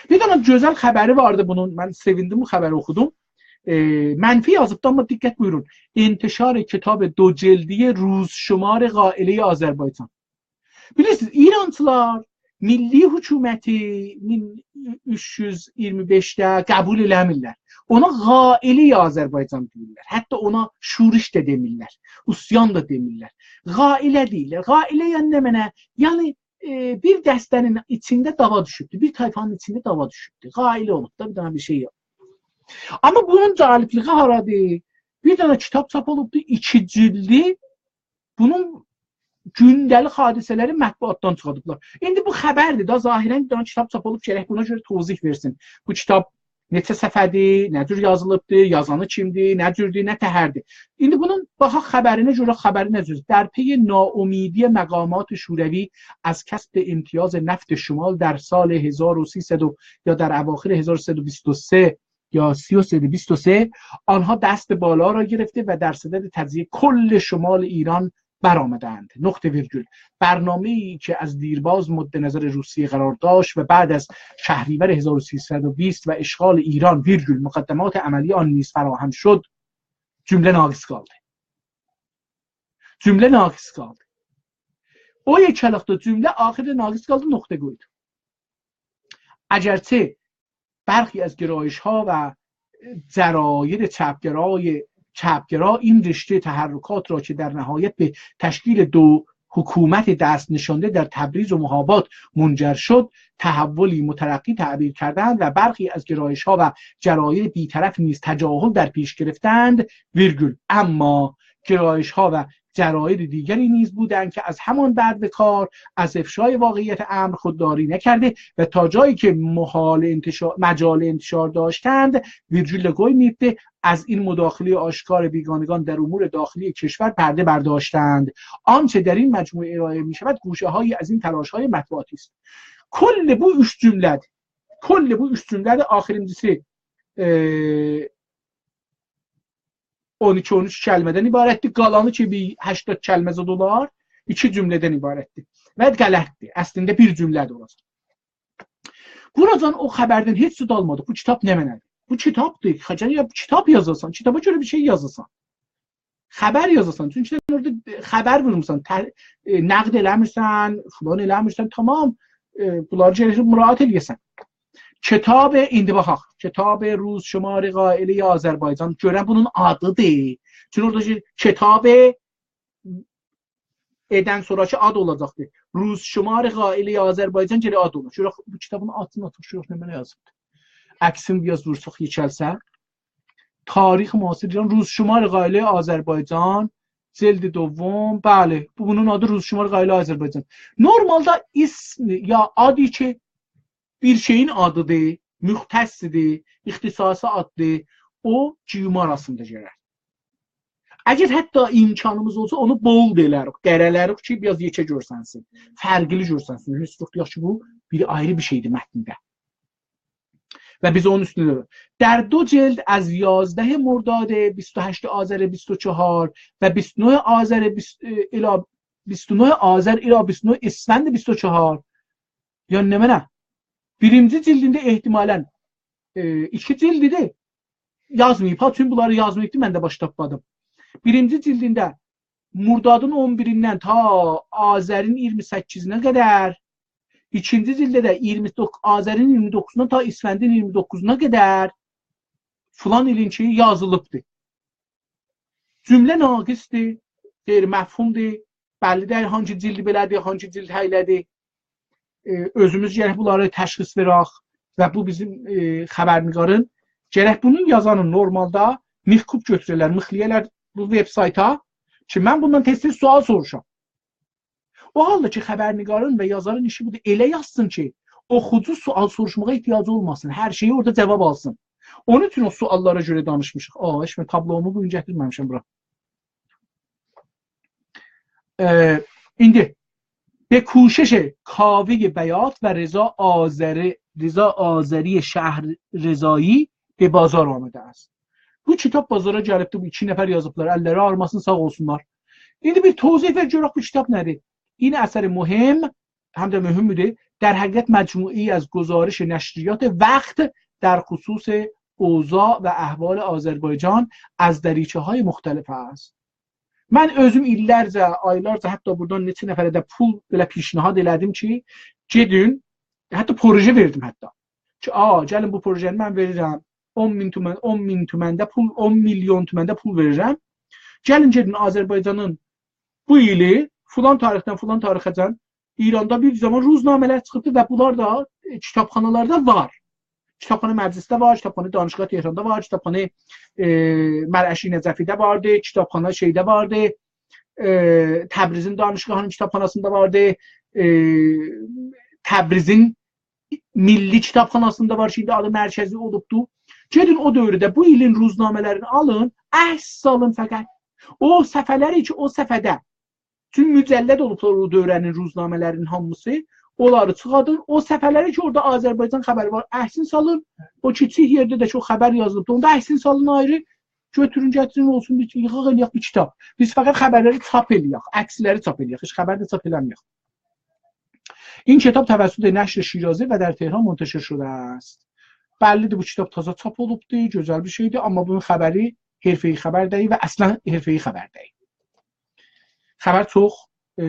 بیر دنه گؤزل خبری واردی بونون، من سئویندیم بو خبری اوخودوم. ائ، منفی یازیبدی، آمما دقت بویورون. انتشار کتاب دو جلدی روزشمار غائلهٔ آذربایجان. بیلیرسینیز، ایرانچیلار میللی حکومتی مین اوچ یوز اییرمی بئشده قبول ائله‌میرلر. اونا غائلهٔ آذربایجان دئییرلر. حتی اونا شورش ده دئمیرلر. عصیان دا دئمیرلر. غائله دئییرلر. غائله یعنی نمنه؟ یعنی، ائ، بیر دسته‌نین ایچینده دعوا دوشوبدور. بیر طایفانین ایچینده دعوا دوشوبدور. غائله اولوب دا، بیر دنه بیر شئی یوخ. آمما بونون جالبلیگی هارادیر؟ بیر دنه کیتاب چاپ اولوبدور، ایکی جلدی. بونون گونده‌لیک حادثه‌لری مطبوعاتدان چیخاردیبلار. ایندی بو خبردیر دا، ظاهراً بیر دنه کیتاب چاپ اولوب، گرک بونا گؤره توضیح وئرسین. بو کیتاب نئچه صفحه‌دیر، نه جور یازیلیبدیر، یازانی کیمدیر، نه جوردور، نه تهردیر. ایندی بونون باخاق خبرینه گؤره، خبری نه جور؟ در پی ناامیدی مقامات شوروی از کسب امتیاز نفت شمال در سال هزار و سیصد و، یا در اواخر هزار و سیصد و بیست و سه، یا سی و سه، بیست و سه، آنها دست بالا را گرفته و در صدد تجزیهٔ کل شمال ایران برآمدند. نقطه ویرگول. برنامه‌ای که از دیرباز مد نظر روسیه قرار داشت و بعد از شهریور هزار و سیصد و بیست و اشغال ایران، ویرگول، مقدمات عملی آن نیز فراهم شد. جمله ناقص قالدی. جمله ناقص قالدی. او یئکه‌لیکده جمله آخیردا ناقص قالدی، نقطه قویدو. اگرچه برخی از گرایش‌ها و جراید چپگرای، چپگرا این رشتهٔ تحرکات را که در نهایت به تشکیل دو حکومت دست نشانده در تبریز و مهاباد منجر شد، تحولی مترقی تعبیر کردند و برخی از گرایش‌ها و جراید بی‌طرف نیز تجاهل در پیش گرفتند، ویرگول، اما گرایش‌ها و جراید دیگری نیز بودند که از همان بعد به کار از افشای واقعیت امر خودداری نکرده و تا جایی که محال انتشار، مجال انتشار داشتند، ویرگول قویماییبدی، از این مداخلهٔ آشکار بیگانگان در امور داخلی کشور پرده برداشتند. آنچه در این مجموعه ارائه می‌شود، گوشه‌هایی از این تلاش‌های مطبوعاتی است. کل بو اوچ جمله‌دیر. کل بو اوچ جمله‌دیر. آخیرینجیسی، ائ، اون ایکی، اون اوچ کلمه‌دن عبارتدیر. قالانی کی، بیر هشتاد کلمه زاد اولار، ایکی جمله‌دن عبارتدیر. و غلطدیر. اصلینده بیر جمله‌دیر اوراجان. بوراجان او خبردن هئچ زاد آلمادیق. بو کیتاب نمنه‌دیر؟ بو کیتابدیر. خجل یا کیتاب یازاسان، کیتابا گؤره بیر شئی یازاسان. خبر یازاسان. چونکی سن اورادا خبر وورموسان، ته-، ائ، نقد ائله‌میرسن، فلان ائله‌میرسن، تمام. ائ، بونلاری گرک مراعات ائله‌یه‌سن. کتاب، ایندی باخاق. کتاب روزشمار غائلهٔ آذربایجان. گؤرن بونون آدیدیر. چونکی اورادا کی، کتاب ائدن سونراکی آد اولاجاقدیر. روزشمار غائلهٔ آذربایجان گرک آد اولا. گؤرک بو کیتابین آدینی آتیق، گؤرک نمنه یازیبدیر. عکسین بیر آز وورساق، یئکلسه. تاریخ معاصر ایران، روزشمار غائلهٔ آذربایجان، جلد دوم. بلی، بو، بونون آدی روزشمار غائلهٔ آذربایجان. نورمالدا اسم یا آدی کی، بیر شئیین آدیدیر، مختصدیر، اختصاصی آددیر، او گیومه آراسیندا گلر. اگر حتی امکانیمیز اولسا، اونو bold ائلریک، قره‌لریک کی، بیر آز یئکه گؤرسنسین، فرقلی گؤرسنسین. هئچ یوخ، دئیک کی، بو بیر آیری بیر شئیدیر متنده. و بیز اونون اوستونده، در دو جلد از یازده مرداد بیست و هشت آذر بیست و چهار و بیست و نه آذر بیست، الی بیست و نه آذر الی بیست و نه اسفند بیست و چهار. یعنی نمنه؟ بیرینجی جلدینده احتمالاً، ائ، ایکی جلدیدیر. یازماییب ها، چون بونلاری یازماییبدی، من ده باش تاپمادیم. بیرینجی جلدینده مردادین اون بیریندن تا آذرین اییرمی سککیزینه قدر، ایکینجی جلدده ده اییرمی دوققوز، آذرین اییرمی دوققوزوندان تا اسفندین اییرمی دوققوزونا قدر فلان ایلینکی یازیلیبدیر. جمله ناقصدیر، غیرمفهومدور، بللی دئییل هانسی جلد بئله‌دیر، هانسی جلد هئیله‌دیر. ائ، اؤزوموز گرک بونلاری تشخیص وئرک و بو بیزیم، ائ، خبرنگارین، گرک بونون یازانین نورمالدا میخکوب گؤتوره‌لر، میخلایالار بو وب‌سایتا کی، من بوندان تئز-تئز سؤال سوروشام. او حالدا کی، خبرنگارین و یازارین ایشی بودور، ائله یازسین کی، اوخوجو سؤال سوروشماغا احتیاجی اولماسین، هر شئیه اورادا جاواب آلسین. اونون اوچون او سؤاللارا گؤره دانیشمیشیق. آ، هئچ من تابلومو بو گون گتیرمه‌میشم بورا. ائ، ایندی، «به کوشش کاوهٔ بیات و رضا آذری، رضا آذری شهررضایی به بازار آمده است.» بو کیتاب بازارا گلیبدی، بو ایکی نفر یازیبلار، اللری آغریماسین، ساغ اولسونلار. ایندی بیر توضیح وئر گؤرک بو کیتاب نه‌دیر؟ «این اثر مهم»، هم ده مهمدور، «در حقیقت مجموعه‌ای از گزارش نشریات وقت در خصوص اوضاع و احوال آذربایجان از دریچه‌های مختلف است.» من اؤزوم ایللرجه، آیلارجا حتی بورادان نئچه نفره ده پول بئله پیشنهاد ائله‌دیم کی، گئدین، حتی پروژه وئردیم حتی. کی، «آ، گلین بو پروژه‌نی من وئریرم. اون مین تومن، اون مین تومنده پول، اون میلیون تومنده پول وئریرم. گلین گئدین آذربایجانین بو ایلی فلان تاریخدن فلان تاریخه‌جن ایراندا بیر زامان روزنامه‌لر چیخیبدی و بونلار دا، ائ، کیتابخانالاردا وار. کیتابخانه مجلسده وار، کیتابخانه دانشگاه تهراندا وار، کیتابخانه، ائ، مرعشی نجفی‌ده واردی، کیتابخانه شئیده واردی، ائ، تبریزین دانشگاهینین کیتابخاناسیندا واردی، ائ، تبریزین میللی کیتابخاناسیندا وار کی، ایندی آدی مرکزی اولوبدو. گئدین او دؤورده بو ایلین روزنامه‌لرینی آلین، عکس سالین فقط. او صفحه‌لری کی، او صفحه‌ده چون مجلد اولوبلار او دؤوره‌نین روزنامه‌لرینین هامیسی. اونلاری چیخادین. او صفحه‌لری کی، اورادا آذربایجان خبری وار، عکسینی سالین. او کیچیک یئرده ده کی، او خبر یازیلیبدی، اوندا عکسینی سالین آیری. گؤتورون، گتیرین، اولسون، بیر ییغاق ائله‌یک بیر کیتاب. بیز فقط خبرلری چاپ ائله‌یک، عکسلری چاپ ائله‌یک، هئچ خبر ده چاپ ائله‌مه‌یک. «این کتاب توسط نشر شیرازه و در تهران منتشر شده است.» بللی‌دیر، بو کیتاب تازا چاپ اولوبدو، گؤزل بیر شئیدیر، آمما بونون خبری حرفه‌ای خبر دئییل و اصلاً حرفه‌ای خبر دئییل. خبر چوخ، ائ،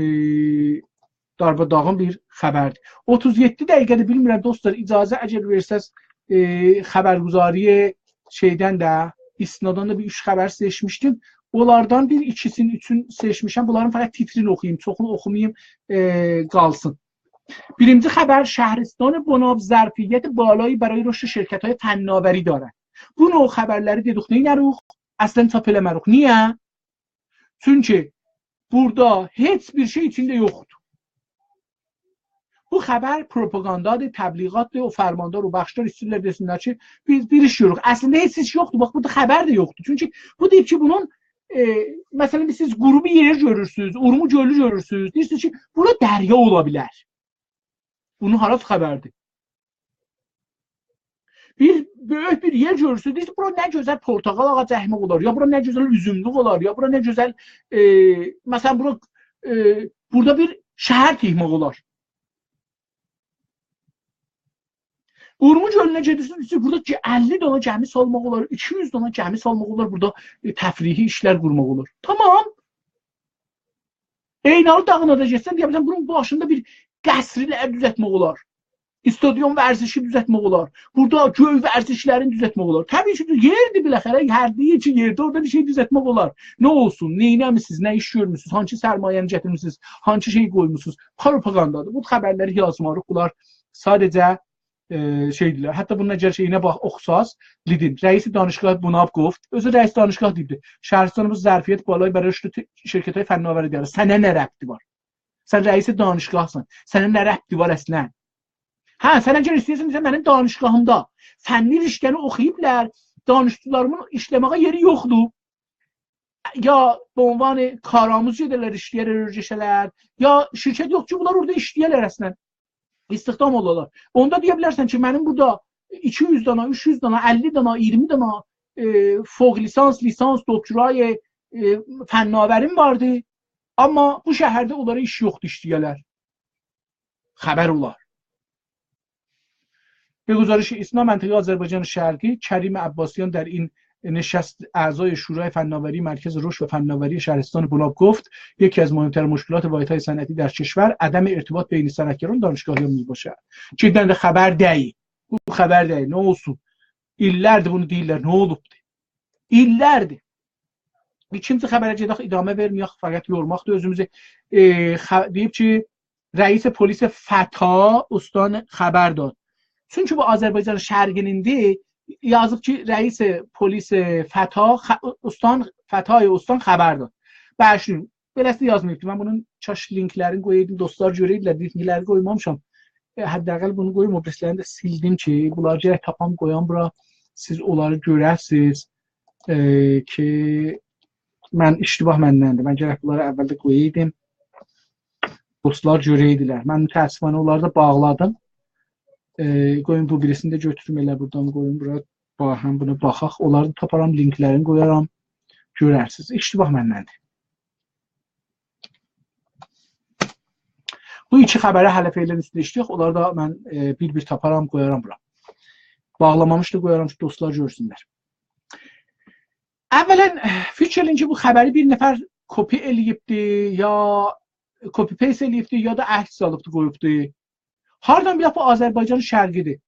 دارماداغین بیر خبردیر. اوتوز یئددی دقیقه‌دیر، بیلمیرم، دوستلار، اجازه اگر وئرسز، ائ، خبرگزاری شئیدن ده، ایسنادان دا بیر اوچ خبر سئچمیشدیم. اونلاردان بیر ایکیسینی، اوچون سئچمیشم. بونلارین فقط تیترینی اوخویوم، چوخونو اوخوماییم، ائ، قالسین. بیرینجی خبر: «شهرستان بناب ظرفیت بالایی برای رشد شرکت‌های فناوری دارد.» بو نوع خبرلری دئدیک، نئینه‌روخ؟ اصلاً چاپ ائله‌مه‌روخ. نییه؟ چونکی بورادا هئچ بیر شئی ایچینده یوخدور. بو خبر پروپاگاندادیر، تبلیغاتدیر، او فرماندار، او بخشدار ایسته‌ییرلر دئسینلر کی، بیز بیر ایش گؤروروک. اصلینده هئچ ایش یوخدور. باخ، بورادا خبر ده یوخدور. چونکی بو دئییب کی، بونون، ائ، مثلاً، سیز قورو بیر یئر گؤرورسونوز، اورمو گؤلو گؤرورسونوز. دئییرسینیز کی، بورا دریا اولا بیلر. بونون هاراسی خبردیر؟ بیر بؤیوک بیر یئر گؤرورسونوز، دئییرسینیز، بورا نه گؤزل پورتاغال آغاجی اکمک اولار، یا بورا نه گؤزل اوزوملوک اولار، یا بورا نه گؤزل، ائ، مثلاً، بورا، ائ، بورادا بیر شهر تیکمک اولار. اورمو گؤلونه گئدیرسینیز، دئییرسینیز، بورادا گ-، اللی دانا گمی سالماق اولار، ایکی یوز دانا گمی سالماق اولار، بورادا، ائ، تفریحی ایشلر قورماق اولار. تامام. عینالی داغینا دا گئتسن، دئیه بیلرسن، بونون باشیندا بیر قصرلر دوزلتمک اولار. استادیوم ورزشی دوزلتمک اولار. بورادا گؤی ورزشلرینی دوزلتمک اولار. طبیعی کی، یئردیر بالاخره، هر دئییر کی، یئردیر، اورادا بیر شئی دوزلتمک اولار. نه اولسون، نئینه‌میسینیز، نه ایش گؤرموسونوز، هانسی سرمایه‌نی گتیرمیسینیز، هانسی شئی قویموسونوز؟ پروپاگاندادیر. بو خبرلری یازماریق، بونلار ساده‌جه، ائ، شئیدیرلر. حتی بونون اگر شئیینه باخ، اوخوساز، لیدین، «رئیس دانشگاه بناب گفت»، اؤزو رئیس دانشگاه دئییبدی، «شهرستان بناب ظرفیت بالایی برای رشد ت-، شرکت‌های فناوری دارد.» سنه نه ربطی وار؟ سن رئیس دانشگاهسان. سنه نه ربطی وار اصلاً؟ هه، سن اگر ایسته‌ییرسن، مثلاً، منیم دانشگاهیمدا فنی رشته‌نی اوخویوبلار، دانشجولاریمین ایشله‌مه‌یه یئری یوخدور. یا به عنوان کارآموز گئده‌لر، ایشله‌یه‌لر، اؤیره‌شه‌لر، یا شرکت یوخ کی، بونلار اورادا ایشله‌یه‌لر اصلاً. استخدام اولالار. اوندا دئیه بیلرسن کی، منیم بورادا ایکی یوز دانا، اوچ یوز دانا، اللی دانا، اییرمی دانا، ائ، فوق لیسانس، لیسانس، دکترای، ائ، فناوریم واردی. آمما بو شهرده اونلارا ایش یوخدور، ایشله‌یه‌لر. خبر اولار. به گزارش ایسنا، منطقهٔ آذربایجان شرقی، کریم عباسیان در این نشست اعضای شورای فناوری مرکز رشد و فناوری شهرستان بناب گفت: «یکی از مهمترین مشکلات واحدهای صنعتی در کشور عدم ارتباط بین صنعتگران و دانشگاهیان می‌باشد.» کی، بیر دنه ده خبر دئییل. بو خبر دئییل، نه اولسون؟ ایللردیر بونو دئییرلر، نه اولوبدور؟ ایللردیر. ایکینجی خبره گئدک، ادامه وئرمه‌یک، فقط یورماقدیر اؤزوموزو. ائ، خ-، دئییب کی، رئیس پلیس فتا استان خبر داد. چونکی بو آذربایجان شرقی‌نیندی، یازیب کی، رئیس پلیس فتا، خ-، استان، فتای استان خبر داد. باشین، بئله‌سی یازماییبدی. من بونون کاش لینکلرینی قویایدیم، دوستلار گؤره‌یدیلر، لینکلری قویمامیشام. ائ، حداقل بونو قویوم، او بیریسی‌لرینی ده سیلدیم کی، بونلاری گرک تاپام، قویام بورا. سیز اونلاری گؤره‌سیز، ائ، کی، من اشتباه مندندیر. من گرک بونلاری اولده قویایدیم. دوستلار گؤره‌یدیلر. من متأسفانه اونلاری دا باغلادیم. ائ، قویون بو بیریسینی ده گؤتوروم ائله بورادان قویوم بورا. با-، هم بونو باخاق. اونلاری دا تاپارام، لینکلرینی قویارام. گؤررسینیز. اشتباه مندندیر. بو ایکی خبری هله فعلاً اوستونده ایشله‌یک. اونلاری دا من، ائ، بیر-بیر تاپارام، قویارام بورا. باغلامامیش دا قویارام کی، دوستلار گؤرسونلر. اولاً، فیکیر ائله‌یین کی، بو خبری بیر نفر کپی ائله‌ییبدی، یا کپی پیست ائله‌ییبدی، یا دا عکس آلیبدی، قویوبدو. هاردان بیلک بو آذربایجان شرقی‌دیر؟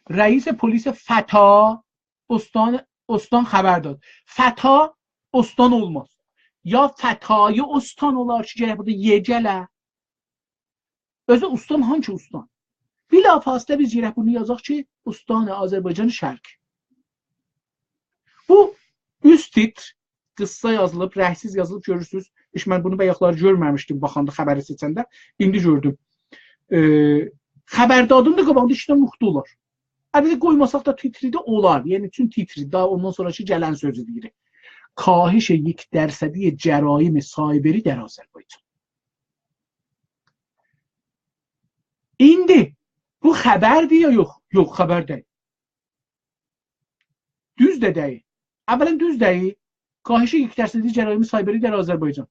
رئیس پلیس فتا استان، استان خبر داد. فتا استان اولماز. یا فتای استان اولار کی، گرک بورادا «ی» گله. اؤزو استان، هانسی استان؟ بلافاصله بیز گرک بونو یازاق کی، استان آذربایجان شرقی. بو اوست تیتر قیسسا یازیلیب، رنگسیز یازیلیب، گؤرورسونوز. هئچ من بونو بایاقلار گؤرمه‌میشدیم، باخاندا خبری سئچنده. ایندی گؤردوم. ائ، خبر دادین دا قاباغیندا ایکی دنه نقطه اولار. البته، قویماساق دا تیتری ده اولار. یعنی، چون تیتری، داها اوندان سونراکی گلن سؤزو دئییر. «کاهش یک درصدی جرایم سایبری در آذربایجان.» ایندی بو خبردیر یا یوخ؟ یوخ، خبر دئییل. دوز ده دئییل. اولاً دوز دئییل. «کاهش یک درصدی جرایم سایبری در آذربایجان.»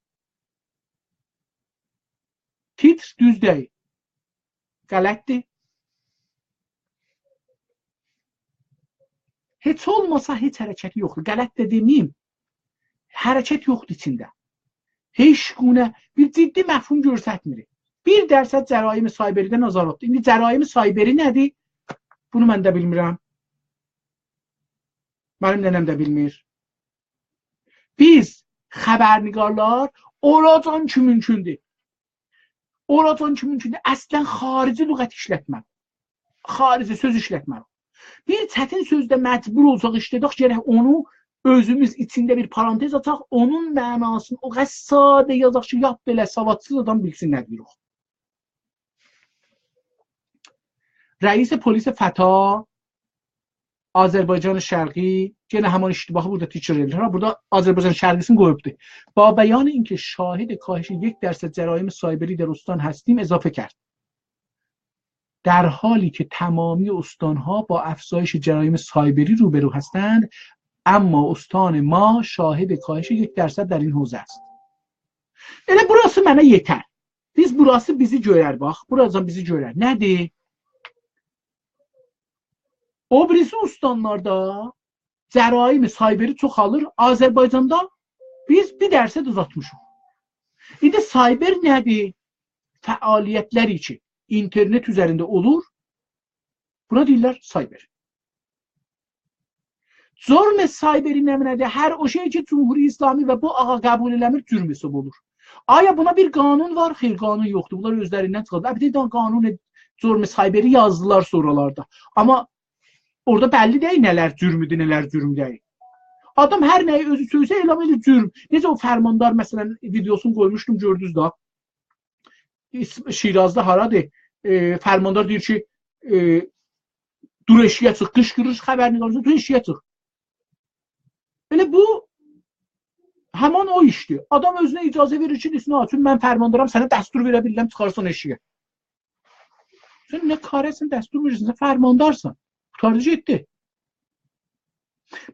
تیتر دوز دئییل. غلطدیر. هئچ اولماسا هئچ حرکتی یوخدور. غلط ده دئمه‌ییم. حرکت یوخدور ایچینده. هئچ گونه بیر جدی مفهوم گؤرستمیر. «بیر درصد جرایم سایبری‌دن آزاد اولدو.» ایندی جرایم سایبری نه‌دیر؟ بونو من ده بیلمیرم. منیم ننه‌م ده بیلمیر. بیز خبرنگارلار اوراجان کی مومکوندور. اوراجان کی مومکوندور، اصلاً خارجی لغت ایشلتمه. خارجی سؤز ایشلتمه. بیر چتین سؤزده مجبور اولساق ایشله‌دک، گرک اونو اؤزوموز ایچینده بیر پارانتز آچاق، اونون معناسینی او قدر ساده یازاق کی، یاد بئله سوادسیز آدام بیلسین نه دئییریک. رئیس پلیس فتا آذربایجان شرقی، یئنه همان اشتباهی بورادا تکرار ائدیر. ها، بورادا آذربایجان شرقی‌سینی قویوبدور. «با بیان اینکه شاهد کاهش یک درصد جرایم سایبری در استان هستیم» اضافه کرد: «در حالی که تمامی استان‌ها با افزایش جرایم سایبری روبرو هستند، اما استان ما شاهد کاهش یک درصد در این حوزه است.» ائله بوراسی منه یئتر. بیز، بوراسی بیزی گؤرر، باخ، بوراجان بیزی گؤرر. نه‌دیر؟ او بیریسی استانلاردا جرایم سایبری چوخالیر، آذربایجاندا بیز بیر درصد آزالتمیشیق. ایندی سایبر نه‌دیر؟ فعالیت‌لر کی اینترنت اوزرینده اولور، بونا دئییرلر سایبر. جرم سایبری نمنه‌دیر؟ هر او شئی کی، جمهوری اسلامی و بو آغا قبول ائله‌میر، جرم حساب اولور. آیا بونا بیر قانون وار؟ خیر، قانون یوخدور. بونلار اؤزلریندن چیخاردیلار. بیر دنه قانون جرم سایبری یازدیلار سونرالاردا. آمما اورادا بللی دئییل نه‌لر جرمدور، نه‌لر جرم دئییل. آدام هر نه‌یی اؤزو سؤیسه اعلان ائدیر جرم. نئجه او فرماندار، مثلاً، ویدئوسونو قویموشدوم، گؤردونوز ده. ایس-، شیرازدا هارادیر؟ ائ، فرماندار دئییر کی، ائ، «دور ائشیگه چیخ»، قیشقیریر خبرنگارا، «دور ائشیگه چیخ». ائله بو همان او ایشدیر. آدام اؤزونه اجازه وئریر کی، دئسین: «ها، چونکی من فرماندارام، سنه دستور وئره بیلیرم، چیخارسان ائشیگه.» سن نه کاره‌سن، دستور وئریرسن، سن فرماندارسان. قوتاردی گئتدی.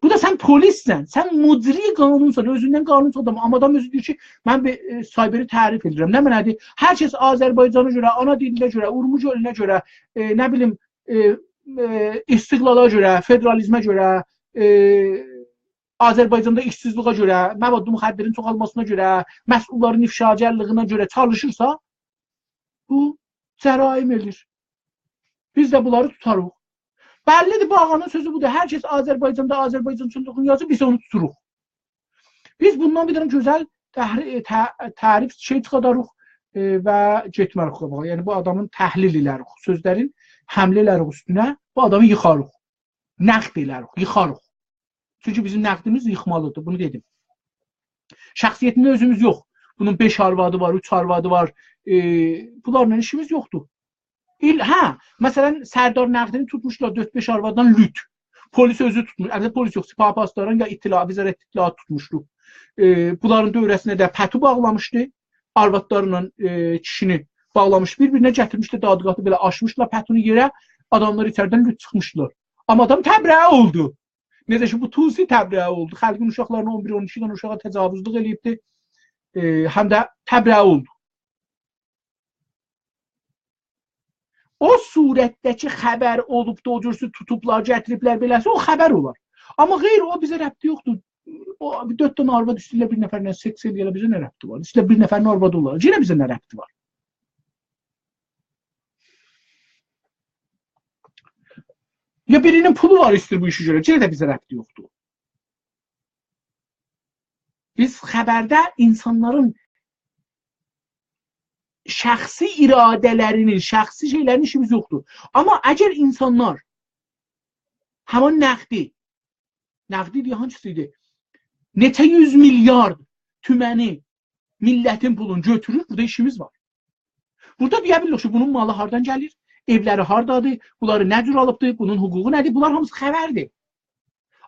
بو دا سن پلیسسن، سن مجری قانونسان، اؤزوندن قانون چوخ آدام. آمما آدام اؤزو دئییر کی، من بیر، ائ، سایبری تعریف ائدیرم. نمنه‌دیر؟ هر کس آذربایجانا گؤره، آنا دیلینه گؤره، اورمو گؤلونه گؤره، ائ، نه بیلیم، ائ، ائ، استقلالا گؤره، فدرالیزمه گؤره، ائ، آذربایجاندا ایشسیزلیگه گؤره، مواد مخدرین چوخالماسینا گؤره، مسئوللارین افشاگرلیگینه گؤره چالیشیرسا، بو جرایم ائله‌ییر. بیز ده بونلاری توتاریق. بللیدیر، بو آغانین سؤزو بودور: هر کس آذربایجاندا آذربایجانچیلیغین یازیر، بیز اونو توتوروق. بیز بوندان بیر دنه گؤزل تحری-، ته-، تعریف شئی چیخاداریق، ائ، و گئتمه‌ریک قاباغا. یعنی، بو آدامین تحلیل ائله‌ریک، سؤزلرین حمله ائله‌ریک اوستونه، بو آدامی ییخاریق. نقد ائله‌ریک، ییخاریق. چونکی بیزیم نقدیمیز ییخمالیدیر، بونو دئدیم. شخصیتینده اؤزوموز یوخ. بونون بئش آروادی وار، اوچ آروادی وار. ائ، بونلارلا ایشیمیز یوخدور. ایل، هه، مثلا، سردار نقدینی توتموشدولار دؤرد-بئش آرواددان لوت. پلیس اؤزو توتموش، البته پلیس یوخ، سپاه پاسداران یا اطلاع، وزارت اطلاعات توتموشدو. ائ، بونلارین دؤوره‌سینه ده پتو باغلامیشدی. آروادلارلا، ائ، کیشینی باغلامیش، بیر-بیرینه گتیرمیشدی، دادی قاتی بئله آچمیشدیلار پتونو یئره، آداملار ایچریدن لوت چیخمیشدیلار. آمما آدام تبرئه اولدو. نئجه کی، بو طوسی تبرئه اولدو. خالقین اوشاقلارینا، اون بیر، اون ایکی دنه اوشاغا تجاوزلوق ائله‌ییبدی. ائ، هم ده تبرئه اولدو. او صورتده کی خبر اولوبدو، او جور توتوبلار، گتیریبلر بئله‌سی، او خبر اولار. آمما غیر او بیزه ربطی یوخدور. او دؤرد دنه آرواد ایسته‌ییرلر بیر نفرله سکس ائله‌یه‌لر، بیزه نه ربطی وار؟ ایسته‌ییرلر بیر نفرین آروادی اولار، یئنه بیزه نه ربطی وار؟ یا بیرینین پولو وار، ایسته‌ییر بو ایشی گؤره، یئنه ده بیزه ربطی یوخدور. بیز خبرده اینسانلارین شخصی اراده‌لرینین، شخصی شئیلرینین ایشیمیز یوخدور. آمما اگر اینسانلار همان نقدی، نقدی دئیه هانسیسی ایدی؟ نئچه یوز میلیارد تومنی، میللتین پولونو گؤتورور، بورادا ایشیمیز وار. بورادا دئیه بیلیریک کی، بونون مالی هاردان گلیر، ائولری هاردادیر، بونلاری نه جور آلیبدیر، بونون حقوقو نه‌دیر، بونلار هامیسی خبردیر.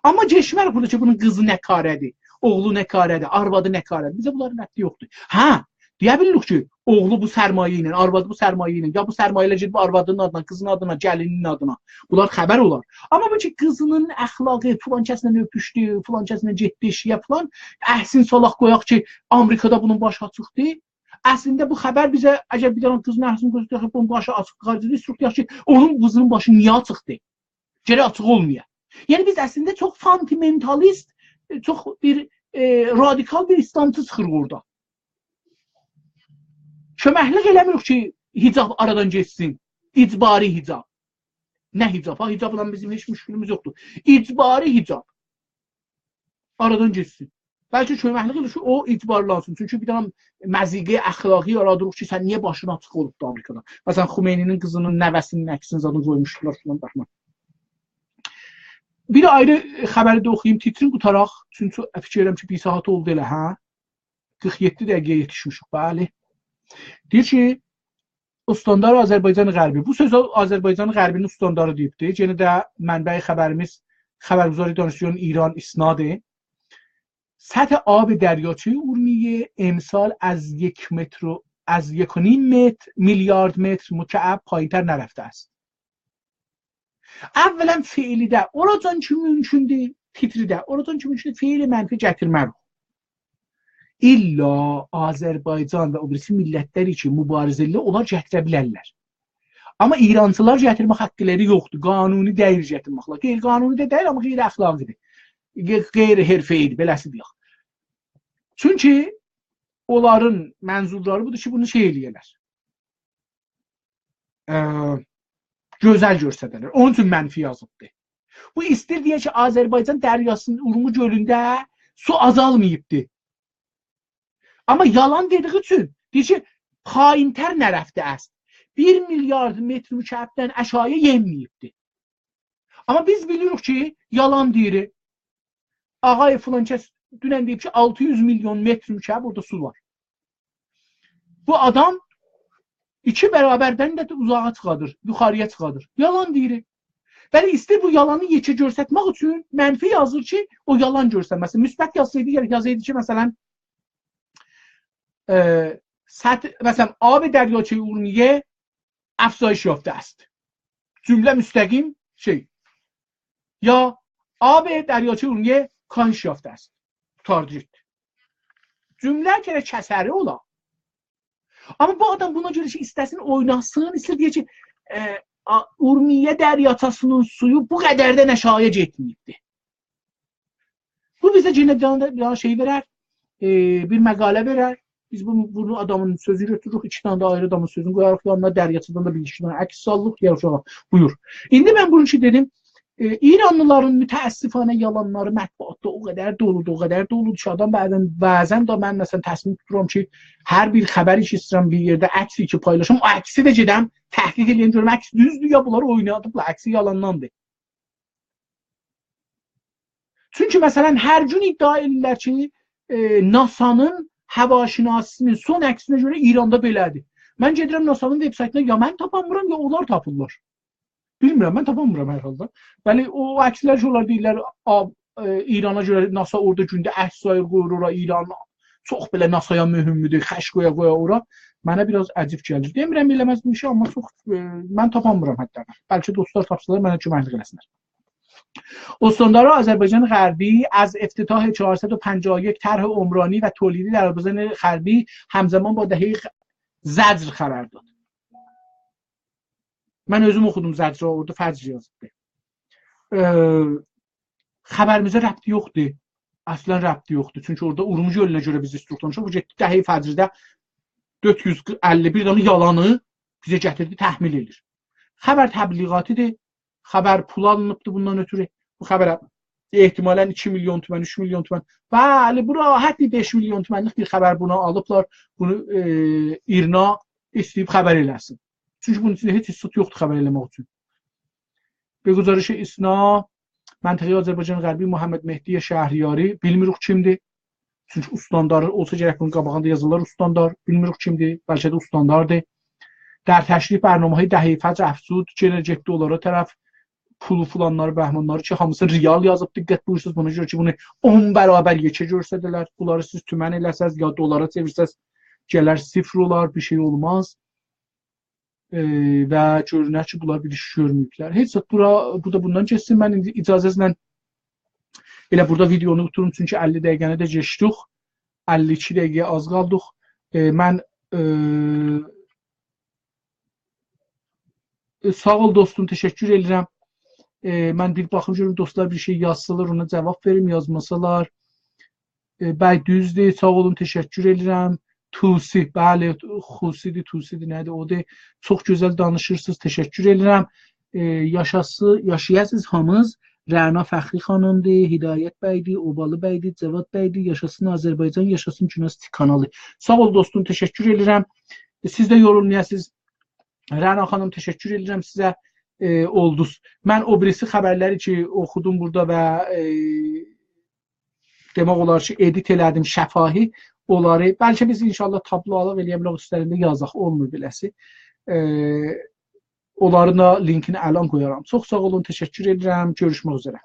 آمما گئچمه‌ریک بورادا کی، بونون قیزی نه کاره‌دیر، اوغلو نه کاره‌دیر، آروادی نه کاره‌دیر. بیزه بونلارین ربطی یوخدور. هه، دئیه بیلیریک کی، اوغلو بو سرمایه ایله، آروادی بو سرمایه ایله، یا بو سرمایه‌لر گئدیب آروادینین آدینا، قیزین آدینا، گلینین آدینا. بونلار خبر اولار. آمما بو کی، قیزینین اخلاقی، فلان کسله اؤپوشدو، فلان کسله گئتدی ائشییه فلان، عکسین سالاق قویاق کی، آمریکادا بونون باشی آچیقدیر. اصلینده بو خبر بیزه، اگر بیر دنه قیزین عکسینی گؤرسک، بونون باشی آچیق، قارداش، ایستیریک دئیک کی، اونون قیزینین باشی نییه آچیقدیر؟ گرک آچیق اولمایا. یعنی بیز اصلینده چوخ فوندامنتالیست، چوخ بیر، ائ، رادیکال بیر ایسلامچی چیخیریق اورادا. کؤمکلیک ائله‌میریک کی، حجاب آرادان گئتسین. اجباری حجاب. نه حجاب؟ ها، حجابلا بیزیم هئچ مشکلیمیز یوخدور. اجباری حجاب آرادان گئتسین. بلکه کؤمکلیک ائله‌ییر کی، او اجبارلانسین. چونکی بیر دنه مضیقه اخلاقی یارادیریق کی، سن نییه باشین آچیق اولوبدو آمریکادا؟ مثلا، خمینی‌نین قیزینین نوه‌سینین عکسینی زادین قویموشدولار فلان، بخمه. بیر آیری خبری ده اوخویوم، تیترین قوتاراق. چونکی فیکیر ائدیرم کی، بیر ساعات اولدو ائله، هه؟ قیرخ یئددی دقیقه‌یه یئتیشمیشیک، بلی. دئییر کی، استاندار آذربایجان غربی. بو سؤزو آذربایجان غربی‌نین استانداری دئییبدی. یئنه ده منبع خبریمیز خبرگزاری دانشجویان ایران، ایسنادی. سطح آب دریاچهٔ ارومیه امسال از یک متر و، از یک و نیم متر، میلیارد متر مکعب پایین‌تر نرفته است. اولا فعلیده، اوراجان کی ممکن‌دور، تیتریده، اوراجان کی ممکن‌دور، فعل منفی گتیرمه‌ریک. الا آذربایجان و او بیریسی میللتلر کی مبارزه ائدیرلر، اونلار گتیره بیلرلر. آمما ایرانچیلار گتیرمه حاقلاری یوخدور. قانونی دئییل گتیرمکلر. غیرقانونی ده دئییل، آمما غیراخلاقی‌دیر. غ-، غیرحرفه‌ای‌دیر، بئله‌سی دئیک. چونکی اونلارین منظورلاری بودور کی، بونو شئی ائله‌یه‌لر. ائ، گؤزل گؤرسده‌لر. اونون اوچون منفی یازیبدی. بو ایسته‌ییر دئیه کی، آذربایجان دریاسینین، اورمو گؤلونده سو آزالماییبدی. آمما یالان دئدیگی اوچون دئییر کی، پایین‌تر نرفته است. بیر میلیارد متر مکعبدن آشاغی‌یا یئنمه‌ییبدی. آمما بیز بیلیریک کی، یالان دئییر. آقای فلان کس دونن دئییب کی، آلتی یوز میلیون متر مکعب اورادا سو وار. بو آدام ایکی برابردن ده اوزاغا چیخادیر، یوخاری‌یا چیخادیر. یالان دئییر. بلی، ایسته‌ییر بو یالانی یئکه گؤرستمک اوچون منفی یازیر کی، او یالان گؤرستمه‌سین. مثبت یازسایدی، گرک یازایدی کی، مثلا، ائ، سطح، مثلا، آب دریاچهٔ ارومیه افزایش یافته است. جمله مستقیم شئی. یا آب دریاچهٔ ارومیه کاهش یافته است. تارگت. جمله گرک کسری اولا. آمما بو آدام بونا گؤره کی، ایسته‌سین اویناسین، ایسته‌ییر دئیه کی، ائ، آ-، اورمیه دریاچه‌سینین سویو بو قدردن آشاغی‌یا گئتمه‌ییبدی. بو بیزه یئنه بیر دنه، بیر دنه شئی وئرر، ائ، بیر مقاله وئرر. بیز بو، بونو آدامین سؤزونو گؤتوروروک، ایکی دنه ده آیری آدامین سؤزونو قویاریق یانینا، دریاچه‌دن ده بیر ایکی دنه عکس سالیریق، دئیه‌ریک اوشاغا، بویور. ایندی من بونون اوچون دئدیم، ائ، ایرانلیلارین متأسفانه یالانلاری مطبوعاتدا او قدر دولودور، او قدر دولودور کی، آدام بعضا، بعضا ده من، مثلا، تصمیم توتورام کی، هر بیر خبری کی ایسته‌ییرم بیر یئرده، عکسی کی پایلاشام، او عکسی ده گئدم تحقیق ائله‌یم، گؤروم عکس دوزدور یا بونلار اوینادیبلار، عکسی یالانداندیر. چونکی، مثلا، هر گون ادعا ائدیرلر کی، ائ، ناسانین هواشناسی‌نین سون عکسینه گؤره ایراندا بئله‌دیر. من گئدیرم ناسانین وب‌سایتینا، یا من تاپانمیرام، یا اونلار تاپیرلار. بیلمیرم، من تاپانمیرام هر حالدا. بلی، او عکسلر کی، اونلار دئییرلر، آ، ائ، ایرانا گؤره ناسا اورادا گونده عکس ساییر، قویور اورا، ایران چوخ بئله ناسایا مهمدور، خش قویا قویا اورا. منه بیر آز عجیب گلیر. دئمیرم ائله‌مز بو ایشی، آمما چوخ، ائ، من تاپانمیرام حتی. بلکه دوستلار تاپسالار، منه کؤمکلیک ائله‌سینلر. استاندار آذربایجان غربی از افتتاح چهارصد و پنجاه و یک طرح عمرانی و تولیدی در آذربایجان غربی همزمان با دههٔ زجر خبر داد. من اؤزوم اوخودوم زجر، اورادا فجر یازیبدی. ائ، خبریمیزه ربطی یوخدور. اصلا ربطی یوخدور. چونکی اورادا اورمو گؤلونه گؤره بیز استروقدامیشیق. بو گئتدی دههٔ فجرده دؤرد یوز اللی بیر دنه یالانی بیزه گتیردی، تحمیل ائدیر. خبر تبلیغاتی‌دیر. خبر پول آلینیبدی بوندان اؤتورو. بو خبره احتمالا ایکی میلیون تومن، اوچ میلیون تومن. بلی، بو راحت بیر بئش میلیون تومنلیک بیر خبر بونا آلیبلار. بونو، ائ، ایرنا ایسته‌ییب خبر ائله‌سین. چونکی بونون ایچینده هئچ ایستوت یوخدور خبر ائله‌مک اوچون. به گزارش ایسنا، منطقهٔ آذربایجان غربی محمد مهدی شهریاری، بیلمیریک کیمدیر. چونکی استاندار اولسا گرک بونون قاباغیندا یازیلار استاندار. بیلمیریک کیمدیر، بلکه ده استانداردیر. در تشریح برنامه‌های دههٔ فجر افزود، یئنه گئتدی اونلارا طرف، پولو فلانلاری، بهمانلاری کی، هامیسی ریال یازیب، دقت بویورسونوز، بونا گؤره کی، بونو اون برابر یئکه گؤرسده‌لر، بونلاری سیز تومن ائله‌سز، یا دلارا چئویرسز، گلر صفر اولار، بیر شئی اولماز. ائ، و گؤرونر کی، بونلار بیر ایش گؤرمه‌ییبلر. هئچ زاد، بورا، بو دا بوندان گئتسین. من ایندی اجازه‌نیزله ائله بورادا ویدئونو قوتاردیم، چونکی اللی دقیقه‌نی ده کئچدیک. اللی ایکی دقیقه‌یه آز قالدیق. ائ، من، ائ، ائ، ساغ اول دوستوم، تشکر ائدیرم. ائ، من بیر باخیم گؤروم، دوستلار بیر شئی یازسالار، اونا جواب وئریم، یازماسالار. ائ، بلی، دوزدور، ساغ اولون، تشکر ائدیرم. طوسی، بلی، خوسی‌دیر، طوسی‌دیر، نه‌دیر، اودور. چوخ گؤزل دانیشیرسینیز، تشکر ائدیرم. ائ، یاشاسی-، یاشایاسینیز هامینیز. رعنا فخری خانیمدیر، هدایت بی‌دیر، اوبالی بی‌دیر، جواد بی‌دیر. یاشاسین آذربایجان، یاشاسین گوناز کانالی. ساغ اول دوستوم، تشکر ائدیرم. ائ، سیز ده یورولمایاسینیز. رعنا خانیم، تشکر ائدیرم سیزه، ائ، اولدوز. من او بیریسی خبرلری کی اوخودوم بورادا و، ائ، دئمک اولار کی، ادیت ائله‌دیم شفاهی، اونلاری، بلکه بیز ان‌شاءالله تابلو آلاق، ائلیه بیلریک اوستلرینده یازاق، اولمور بئله‌سی. ائ، اونلارین دا لینکینی الان قویارام. چوخ ساغ اولون، تشکر ائدیرم. گؤروشمک اوزره.